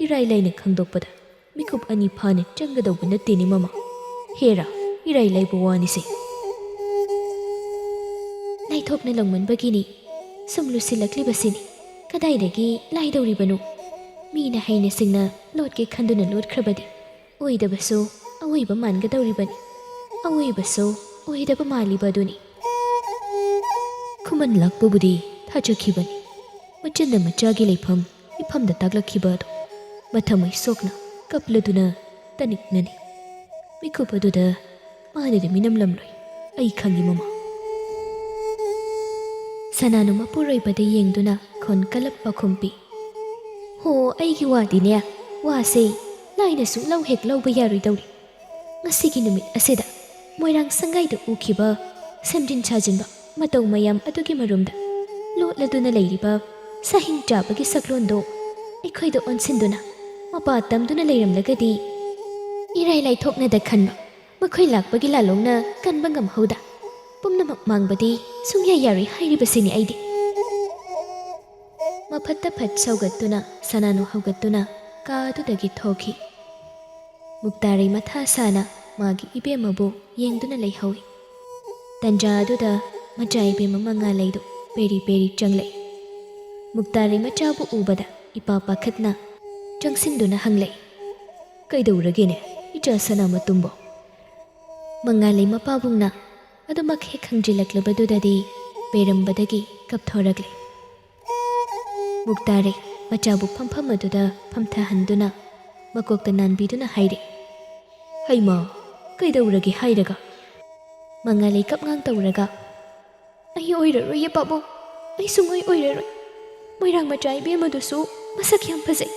ꯏꯔꯥꯏ ꯂꯥꯏꯅ ꯈꯪꯗꯣꯛꯄꯗ ꯃꯤꯀꯨꯞ ꯑꯅꯤ ꯐꯥꯅ ꯆꯪꯒꯗꯧꯕ ꯅꯠꯇꯦꯅꯦ ꯃꯃꯥ꯫ ꯍꯦꯔꯥ, ꯏꯔꯥꯏ ꯂꯥꯏꯕ ꯋꯥꯅꯤꯁꯦ꯫ ꯂꯥꯏꯊꯣꯛꯅ ꯂꯧꯃꯟꯕꯒꯤꯅꯤ ꯁꯨꯝ ꯂꯨꯁꯤꯜꯂꯛꯂꯤꯕꯁꯤꯅꯤ꯫ ꯀꯗꯥꯏꯗꯒꯤ ꯂꯥꯏꯗꯧꯔꯤꯕꯅꯣ? ꯃꯤꯅ ꯍꯩꯅ ꯁꯤꯡꯅ ꯂꯣꯠꯀꯦ ꯈꯟꯗꯨꯅ ꯂꯣꯠꯈ꯭ꯔꯕꯗꯤ ꯑꯣꯏꯗꯕꯁꯨ ꯑꯑꯣꯏꯕ ꯃꯥꯟꯒꯗꯧꯔꯤꯕꯅꯤ, ꯑꯑꯣꯏꯕꯁꯨ ꯑꯣꯏꯗꯕ ꯃꯥꯜꯂꯤꯕ ꯑꯗꯨꯅꯤ꯫ ꯈꯨꯃꯟ ꯂꯥꯛꯄꯕꯨꯗꯤ ꯊꯥꯖꯈꯤꯕꯅꯤ꯫ ꯃꯆꯟꯅ ꯃꯆꯥꯒꯤ ꯂꯩꯐꯝ ꯃꯤꯐꯝꯗ ꯇꯥꯛꯂꯛꯈꯤꯕ ꯑꯗꯨ ꯃꯊꯃꯣꯏ ꯁꯣꯛꯅ ꯀꯞꯂꯗꯨꯅ ꯇꯅꯤꯛꯅꯅꯤ꯫ ꯃꯤꯀꯨꯞ ꯑꯗꯨꯗ ꯃꯥꯅꯗꯤ ꯃꯤꯅꯝꯂꯝꯂꯣꯏ, ꯑꯩ ꯈꯪꯏ ꯃꯃꯥ꯫ ꯁꯅꯥꯅꯨ ꯃꯄꯨꯔꯣꯏꯕꯗ ꯌꯦꯡꯗꯨꯅ ꯈꯣꯟ ꯀꯜꯂꯞ ꯄꯥꯈꯨꯝ ꯄꯤ꯫ "ꯍꯣ, ꯑꯩꯒꯤ ꯋꯥꯗꯤꯅꯦ, ꯋꯥꯁꯦ ꯂꯥꯏꯅ ꯁꯨꯡꯂꯧ ꯍꯦꯛ ꯂꯧꯕ ꯌꯥꯔꯣꯏꯗꯧꯔꯤ꯫ ꯉꯁꯤꯒꯤ ꯅꯨꯃꯤꯠ ꯑꯁꯤꯗ ꯃꯣꯏꯔꯥꯡ ꯁꯪꯒꯥꯏꯗ ꯎꯈꯤꯕ ꯁꯦꯝꯖꯤꯟ ꯁꯥꯖꯤꯟꯕ ꯃꯇꯧ ꯃꯌꯥꯝ ꯑꯗꯨꯒꯤ ꯃꯔꯨꯝꯗ ꯂꯣꯠꯂꯗꯨꯅ ꯂꯩꯔꯤꯕ ꯁꯥꯍꯤꯡ ꯆꯥꯕꯒꯤ ꯁꯛꯂꯣꯟꯗꯣ ꯑꯩꯈꯣꯏꯗ ꯑꯣꯟꯁꯤꯟꯗꯨꯅ ꯃꯄꯥ ꯇꯝꯗꯨꯅ ꯂꯩꯔꯝꯂꯒꯗꯤ ꯏꯔꯥꯏ ꯂꯥꯏꯊꯣꯛꯅꯗ ꯈꯟꯕ ꯃꯈꯣꯏ ꯂꯥꯛꯄꯒꯤ ꯂꯥꯂꯣꯡꯅ ꯀꯟꯕ ꯉꯝꯍꯧꯗ ꯄꯨꯝꯅꯃꯛ ꯃꯥꯡꯕꯗꯤ ꯁꯨꯡꯌꯥ ꯌꯥꯔꯣꯏ ꯍꯥꯏꯔꯤꯕꯁꯤꯅꯤ ꯑꯩꯗꯤ꯫" ꯃꯐꯠꯇ ꯐꯠ ꯁꯧꯒꯠꯇꯨꯅ ꯁꯅꯥꯅꯨ ꯍꯧꯒꯠꯇꯨꯅ ꯀꯥ ꯑꯗꯨꯗꯒꯤ ꯊꯣꯛꯈꯤ꯫ ꯃꯨꯛꯇꯥꯔꯩ ꯃꯊꯥ ꯁꯥꯅ ꯃꯥꯒꯤ ꯏꯕꯦꯝꯃꯕꯨ ꯌꯦꯡꯗꯨꯅ ꯂꯩꯍꯧꯏ꯫ ꯇꯟꯖꯥ ꯑꯗꯨꯗ ꯃꯆꯥ ꯏꯕꯦꯝꯃ ꯃꯉꯥꯂꯩꯗꯨ ꯄꯦꯔꯤ ꯄꯦꯔꯤ ꯆꯪꯂꯛꯏ꯫ ꯃꯨꯛꯇꯥꯔꯩ ꯃꯆꯥꯕꯨ ꯎꯕꯗ ꯏꯄꯥ ꯄꯥꯈꯠꯅ ꯆꯪꯁꯤꯟꯗꯨꯅ ꯍꯪꯂꯛꯏ, "ꯀꯩꯗꯧꯔꯒꯦꯅꯦ, ꯏꯆꯥ ꯁꯅꯥꯃꯇꯨꯝꯕꯣ?" ꯃꯉꯥꯂꯩ ꯃꯄꯥꯕꯨꯡꯅ ꯑꯗꯨꯃꯛ ꯍꯦꯛ ꯈꯪꯖꯤꯜꯂꯛꯂꯕꯗꯨꯗꯗꯤ ꯄꯦꯔꯝꯕꯗꯒꯤ ꯀꯞꯊꯣꯔꯛꯂꯦ꯫ ꯃꯨꯛꯇꯥꯔꯩ ꯃꯆꯥꯕꯨ ꯐꯝꯐꯝ ꯑꯗꯨꯗ ꯐꯝꯊꯍꯟꯗꯨꯅ ꯃꯀꯣꯛꯇ ꯅꯥꯟꯕꯤꯗꯨꯅ ꯍꯥꯏꯔꯦ, "ꯍꯩꯃꯥ, ꯀꯩꯗꯧꯔꯒꯦ ꯍꯥꯏꯔꯒ?" ꯃꯉꯥꯂꯩ ꯀꯞꯉꯥꯡ ꯇꯧꯔꯒ, "ꯑꯩ ꯑꯣꯏꯔꯔꯣꯏꯌꯦ ꯄꯥꯕꯨꯡ, ꯑꯩ ꯁꯨꯡꯑꯣꯏ ꯑꯣꯏꯔꯔꯣꯏ꯫ ꯃꯣꯏꯔꯥꯡ ꯃꯆꯥ ꯏꯕꯦꯝꯃꯗꯨꯁꯨ ꯃꯁꯛ ꯌꯥꯝ ꯐꯖꯩ,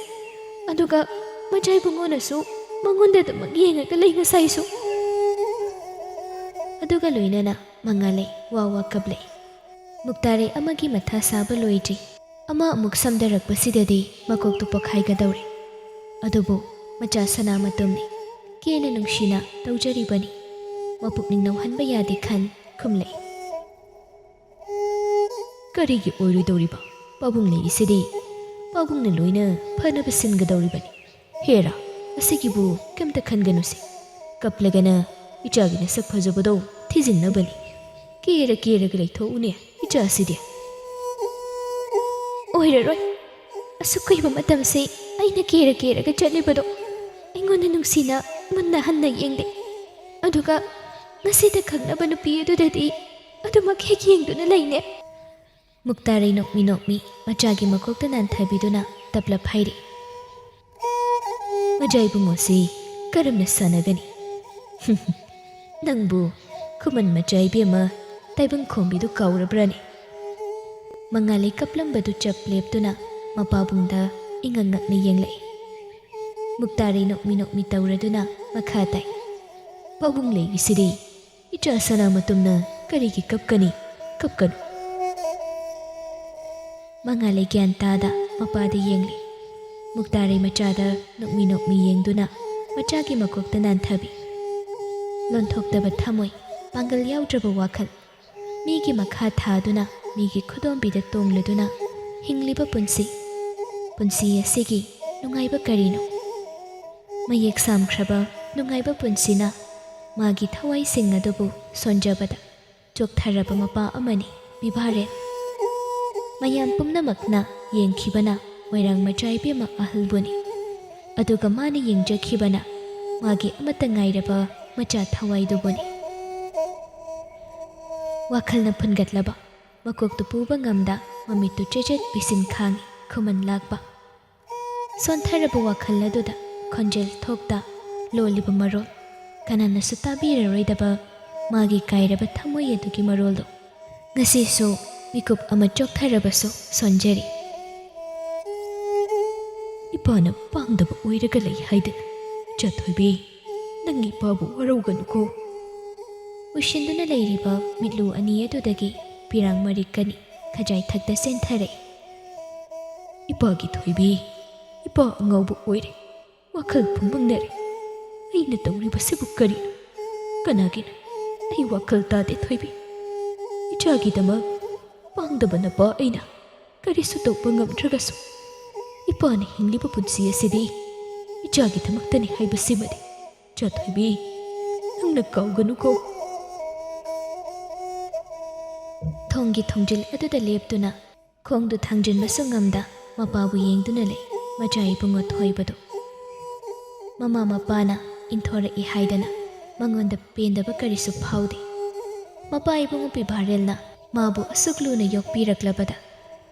ꯑꯗꯨꯒ ꯃꯆꯥ ꯏꯕꯨꯡꯉꯣꯅꯁꯨ ꯃꯉꯣꯟꯗ ꯑꯗꯨꯃꯛ ꯌꯦꯡꯉꯒ ꯂꯩ ꯉꯁꯥꯏꯁꯨ꯫" ꯑꯗꯨꯒ ꯂꯣꯏꯅꯅ ꯃꯉꯥꯂꯩ ꯋꯥ ꯋꯥ ꯀꯞꯂꯛꯏ꯫ ꯃꯨꯛꯇꯥꯔꯩ ꯑꯃꯒꯤ ꯃꯊꯥ ꯁꯥꯕ ꯂꯣꯏꯗ꯭ꯔꯤ꯫ ꯑꯃ ꯑꯃꯨꯛ ꯁꯝꯗꯔꯛꯄꯁꯤꯗꯗꯤ ꯃꯀꯣꯛꯇꯨ ꯄꯣꯛꯈꯥꯏꯒꯗꯧꯔꯦ꯫ ꯑꯗꯨꯕꯨ ꯃꯆꯥ ꯁꯅꯥ ꯃꯇꯨꯝꯅꯤ, ꯀꯦꯅ ꯅꯨꯡꯁꯤꯅ ꯇꯧꯖꯔꯤꯕꯅꯤ꯫ ꯃꯄꯨꯛꯅꯤꯡ ꯅꯧꯍꯟꯕ ꯌꯥꯗꯦ ꯈꯟ ꯈꯨꯝꯂꯛꯏ꯫ "ꯀꯔꯤꯒꯤ ꯑꯣꯏꯔꯣꯏꯗꯧꯔꯤꯕ? ꯄꯥꯕꯨꯡ ꯂꯩꯔꯤꯁꯤꯗꯤ꯫ ꯄꯥꯕꯨꯡꯅ ꯂꯣꯏꯅ ꯐꯅꯕ ꯁꯤꯟꯒꯗꯧꯔꯤꯕꯅꯤ꯫ ꯍꯦꯔꯥ, ꯑꯁꯤꯒꯤꯕꯨ ꯀꯩꯝꯇ ꯈꯟꯒꯅꯨꯁꯦ꯫ ꯀꯞꯂꯒꯅ ꯏꯆꯥꯒꯤ ꯅꯁꯛ ꯐꯖꯕꯗꯣ ꯊꯤꯖꯤꯟꯅꯕꯅꯤ꯫ ꯀꯦꯔ ꯀꯦꯔꯒ ꯂꯩꯊꯣꯛꯎꯅꯦ ꯏꯆꯥꯁꯤꯗꯤ꯫" "ꯑꯣꯏꯔꯔꯣꯏ꯫ ꯑꯁꯨꯛ ꯀꯨꯏꯕ ꯃꯇꯝꯁꯤ ꯑꯩꯅ ꯀꯦꯔ ꯀꯦꯔꯒ ꯆꯠꯂꯤꯕꯗꯣ ꯑꯩꯉꯣꯟꯗ ꯅꯨꯡꯁꯤꯅ ꯃꯨꯟꯅ ꯍꯟꯅ ꯌꯦꯡꯗꯦ꯫ ꯑꯗꯨꯒ ꯉꯁꯤꯗ ꯈꯪꯅꯕ ꯅꯨꯄꯤ ꯑꯗꯨꯗꯗꯤ ꯑꯗꯨꯃꯛ ꯍꯦꯛ ꯌꯦꯡꯗꯨꯅ ꯂꯩꯅꯦ꯫" ꯃꯨꯛꯇꯥꯔꯩ ꯅꯣꯛꯃꯤ ꯅꯣꯛꯃꯤ ꯃꯆꯥꯒꯤ ꯃꯀꯣꯛꯇ ꯅꯥꯟꯊꯕꯤꯗꯨꯅ ꯇꯞꯂꯞ ꯍꯥꯏꯔꯤ꯫ "ꯃꯆꯥ ꯏꯕꯨꯡꯉꯣꯁꯤ ꯀꯔꯝꯅ ꯁꯥꯟꯅꯒꯅꯤ? ꯅꯪꯕꯨ ꯈꯨꯃꯟ ꯃꯆꯥ ꯏꯕꯦꯝꯃ ꯇꯥꯏꯕꯪ ꯈꯣꯝꯕꯤꯗꯨ ꯀꯥꯎꯔꯕ꯭ꯔꯥꯅꯦ?" ꯃꯉꯥꯂꯩ ꯀꯞꯂꯝꯕꯗꯨ ꯆꯞ ꯂꯦꯞꯇꯨꯅ ꯃꯄꯥꯕꯨꯡꯗ ꯏꯉꯛ ꯉꯛꯅ ꯌꯦꯡꯂꯛꯏ꯫ ꯃꯨꯛꯇꯥꯔꯩ ꯅꯣꯛꯃꯤ ꯅꯣꯛꯃꯤ ꯇꯧꯔꯗꯨꯅ ꯃꯈꯥ ꯇꯥꯏ꯫ "ꯄꯥꯕꯨꯡ ꯂꯩꯔꯤꯁꯤꯗꯤ꯫ ꯏꯆꯥ ꯁꯅꯥ ꯃꯇꯨꯝꯅ ꯀꯔꯤꯒꯤ ꯀꯞꯀꯅꯤ? ꯀꯞꯀꯅꯨ꯫" ꯃꯉꯥꯂꯩ ꯒ꯭ꯌꯥꯟ ꯇꯥꯗ ꯃꯄꯥꯗ ꯌꯦꯡꯂꯤ꯫ ꯃꯨꯛꯇꯥꯔꯩ ꯃꯆꯥꯗ ꯅꯣꯛꯃꯤ ꯅꯣꯛꯃꯤ ꯌꯦꯡꯗꯨꯅ ꯃꯆꯥꯒꯤ ꯃꯀꯣꯛꯇ ꯅꯥꯟꯊꯕꯤ꯫ ꯂꯣꯟꯊꯣꯛꯇꯕ ꯊꯃꯣꯏ, ꯄꯥꯡꯒꯜ ꯌꯥꯎꯗ꯭ꯔꯕ ꯋꯥꯈꯜ, ꯃꯤꯒꯤ ꯃꯈꯥ ꯊꯥꯗꯨꯅ, ꯃꯤꯒꯤ ꯈꯨꯗꯣꯝꯕꯤꯗ ꯇꯣꯡꯂꯗꯨꯅ ꯍꯤꯡꯂꯤꯕ ꯄꯨꯟꯁꯤ, ꯄꯨꯟꯁꯤ ꯑꯁꯤꯒꯤ ꯅꯨꯡꯉꯥꯏꯕ ꯀꯔꯤꯅꯣ? ꯃꯌꯦꯛ ꯁꯥꯝꯈ꯭ꯔꯕ ꯅꯨꯡꯉꯥꯏꯕ ꯄꯨꯟꯁꯤꯅ ꯃꯥꯒꯤ ꯊꯋꯥꯏꯁꯤꯡ ꯑꯗꯨꯕꯨ ꯁꯣꯟꯖꯕꯗ ꯆꯣꯛꯊꯔꯕ ꯃꯄꯥ ꯑꯃꯅꯤ ꯕꯤꯚꯥꯔꯦꯟ꯫ ꯃꯌꯥꯝ ꯄꯨꯝꯅꯃꯛꯅ ꯌꯦꯡꯈꯤꯕꯅ ꯃꯣꯏꯔꯥꯡ ꯃꯆꯥ ꯏꯕꯦꯝꯃ ꯑꯍꯜꯕꯨꯅꯤ꯫ ꯑꯗꯨꯒ ꯃꯥꯅ ꯌꯦꯡꯖꯈꯤꯕꯅ ꯃꯥꯒꯤ ꯑꯃꯠꯇ ꯉꯥꯏꯔꯕ ꯃꯆꯥ ꯊꯋꯥꯏꯗꯨꯕꯨꯅꯤ꯫ ꯋꯥꯈꯜꯅ ꯐꯨꯟꯒꯠꯂꯕ ꯃꯀꯣꯛꯇꯨ ꯄꯨꯕ ꯉꯝꯗ ꯃꯃꯤꯠꯇꯨ ꯆꯦꯆꯦꯠ ꯄꯤꯁꯤꯟ ꯈꯥꯡꯉꯤ ꯈꯨꯃꯟ ꯂꯥꯛꯄ꯫ ꯁꯣꯟꯊꯔꯕ ꯋꯥꯈꯜ ꯑꯗꯨꯗ ꯈꯣꯟꯖꯦꯜ ꯊꯣꯛꯇ ꯂꯣꯜꯂꯤꯕ ꯃꯔꯣꯜ, ꯀꯅꯥꯅꯁꯨ ꯇꯥꯕꯤꯔꯔꯣꯏꯗꯕ ꯃꯥꯒꯤ ꯀꯥꯏꯔꯕ ꯊꯃꯣꯏ ꯑꯗꯨꯒꯤ ꯃꯔꯣꯜꯗꯨ ꯉꯁꯤꯁꯨ ꯃꯤꯀꯨꯞ ꯑꯃ ꯆꯣꯛꯊꯔꯕꯁꯨ ꯁꯣꯟꯖꯔꯤ꯫ "ꯏꯄꯥꯅ ꯄꯥꯡꯗꯕ ꯑꯣꯏꯔꯒ ꯂꯩ ꯍꯥꯏꯗꯅ ꯆꯥꯊꯣꯏꯕꯤ, ꯅꯪ ꯏꯄꯥꯕꯨ ꯋꯥꯔꯧꯒꯅꯨꯀꯣ꯫" ꯎꯏꯁꯤꯟꯗꯨꯅ ꯂꯩꯔꯤꯕ ꯃꯤꯠꯂꯨ ꯑꯅꯤ ꯑꯗꯨꯗꯒꯤ ꯄꯤꯔꯥꯡ ꯃꯔꯤꯛ ꯑꯅꯤ ꯈꯖꯥꯏ ꯊꯛꯇ ꯆꯦꯟꯊꯔꯛꯏ꯫ ꯏꯄꯥꯒꯤ ꯊꯣꯏꯕꯤ, ꯏꯄꯥ ꯑꯉꯥꯎꯕ ꯑꯣꯏꯔꯦ꯫ ꯋꯥꯈꯜ ꯐꯨꯝꯕꯪꯅꯔꯦ꯫ ꯑꯩꯅ ꯇꯧꯔꯤꯕꯁꯤꯕꯨ ꯀꯔꯤꯅꯣ? ꯀꯅꯥꯒꯤꯅꯣ? ꯑꯩ ꯋꯥꯈꯜ ꯇꯥꯗꯦ ꯊꯣꯏꯕꯤ꯫ ꯏꯆꯥꯒꯤꯗꯃꯛ ꯄꯥꯡꯗꯕ ꯅꯄꯥ ꯑꯩꯅ ꯀꯔꯤꯁꯨ ꯇꯧꯕ ꯉꯝꯗ꯭ꯔꯒꯁꯨ, ꯏꯄꯥꯅ ꯍꯤꯡꯂꯤꯕ ꯄꯨꯟꯁꯤ ꯑꯁꯤꯗꯤ ꯏꯆꯥꯒꯤꯗꯃꯛꯇꯅꯤ ꯍꯥꯏꯕꯁꯤꯃꯗꯤ ꯏꯆꯥ ꯊꯣꯏꯕꯤ, ꯅꯪꯅ ꯀꯥꯎꯒꯅꯨꯀꯣ꯫ ꯊꯣꯡꯒꯤ ꯊꯣꯡꯖꯤꯜ ꯑꯗꯨꯗ ꯂꯦꯞꯇꯨꯅ ꯈꯣꯡꯗꯨ ꯊꯥꯡꯖꯤꯟꯕꯁꯨ ꯉꯝꯗ ꯃꯄꯥꯕꯨ ꯌꯦꯡꯗꯨꯅ ꯂꯩ ꯃꯆꯥ ꯏꯕꯨꯡꯉꯣ ꯊꯣꯏꯕꯗꯨ꯫ ꯃꯃꯥ ꯃꯄꯥꯅ ꯏꯟꯊꯣꯔꯛꯏ ꯍꯥꯏꯗꯅ ꯃꯉꯣꯟꯗ ꯄꯦꯟꯗꯕ ꯀꯔꯤꯁꯨ ꯐꯥꯎꯗꯦ꯫ ꯃꯄꯥ ꯏꯕꯨꯡꯉꯣ ꯄꯤꯚꯥꯔꯦꯜꯅ ꯃꯥꯕꯨ ꯑꯁꯨꯛ ꯂꯨꯅ ꯌꯣꯛꯄꯤꯔꯛꯂꯕꯗ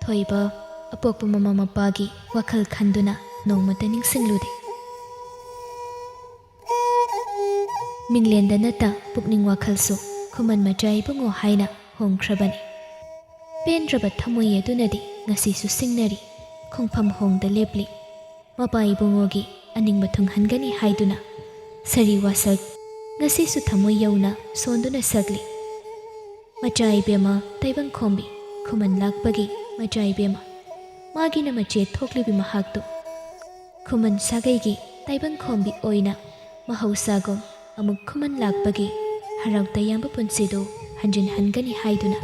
ꯊꯣꯏꯕ ꯑꯄꯣꯛꯄ ꯃꯃꯥ ꯃꯄꯥꯒꯤ ꯋꯥꯈꯜ ꯈꯟꯗꯨꯅ ꯅꯣꯡꯃꯇ ꯅꯤꯡꯁꯤꯡꯂꯨꯗꯦ꯫ ꯃꯤꯡꯂꯦꯟꯗ ꯅꯠꯇ ꯄꯨꯛꯅꯤꯡ ꯋꯥꯈꯜꯁꯨ ꯈꯨꯃꯟ ꯃꯆꯥ ꯏꯕꯨꯡꯉꯣ ꯍꯥꯏꯅ ꯍꯣꯡꯈ꯭ꯔꯕꯅꯤ꯫ ꯄꯦꯟꯗ꯭ꯔꯕ ꯊꯃꯣꯏ ꯑꯗꯨꯅꯗꯤ ꯉꯁꯤꯁꯨ ꯁꯤꯡꯅꯔꯤ, ꯈꯣꯡꯐꯝ ꯍꯣꯡꯗ ꯂꯦꯞꯂꯤ꯫ ꯃꯄꯥ ꯏꯕꯨꯡꯉꯣꯒꯤ ꯑꯅꯤꯡꯕ ꯊꯨꯡꯍꯟꯒꯅꯤ ꯍꯥꯏꯗꯨꯅ ꯁꯥꯔꯤ ꯋꯥꯁꯛ ꯉꯁꯤꯁꯨ ꯊꯃꯣꯏ ꯌꯧꯅ ꯁꯣꯟꯗꯨꯅ ꯁꯛꯂꯤ꯫ ꯃꯆꯥ ꯏꯕꯦꯝꯃ ꯇꯥꯏꯕꯪꯈꯣꯝꯕꯤ ꯈꯨꯃꯟ ꯂꯥꯛꯄꯒꯤ ꯃꯆꯥ ꯏꯕꯦꯝꯃ, ꯃꯥꯒꯤꯅ ꯃꯆꯦ ꯊꯣꯛꯂꯤꯕꯤ ꯃꯍꯥꯛꯇꯨ꯫ ꯈꯨꯃꯟ ꯁꯥꯒꯩꯒꯤ ꯇꯥꯏꯕꯪꯈꯣꯝꯕꯤ ꯑꯣꯏꯅ ꯃꯍꯧꯁꯥꯒꯨꯝ ꯑꯃꯨꯛ ꯈꯨꯃꯟ ꯂꯥꯛꯄꯒꯤ ꯍꯔꯥꯎ ꯇꯌꯥꯝꯕ ꯄꯨꯟꯁꯤꯗꯨ ꯍꯟꯖꯤꯟꯍꯟꯒꯅꯤ ꯍꯥꯏꯗꯨꯅ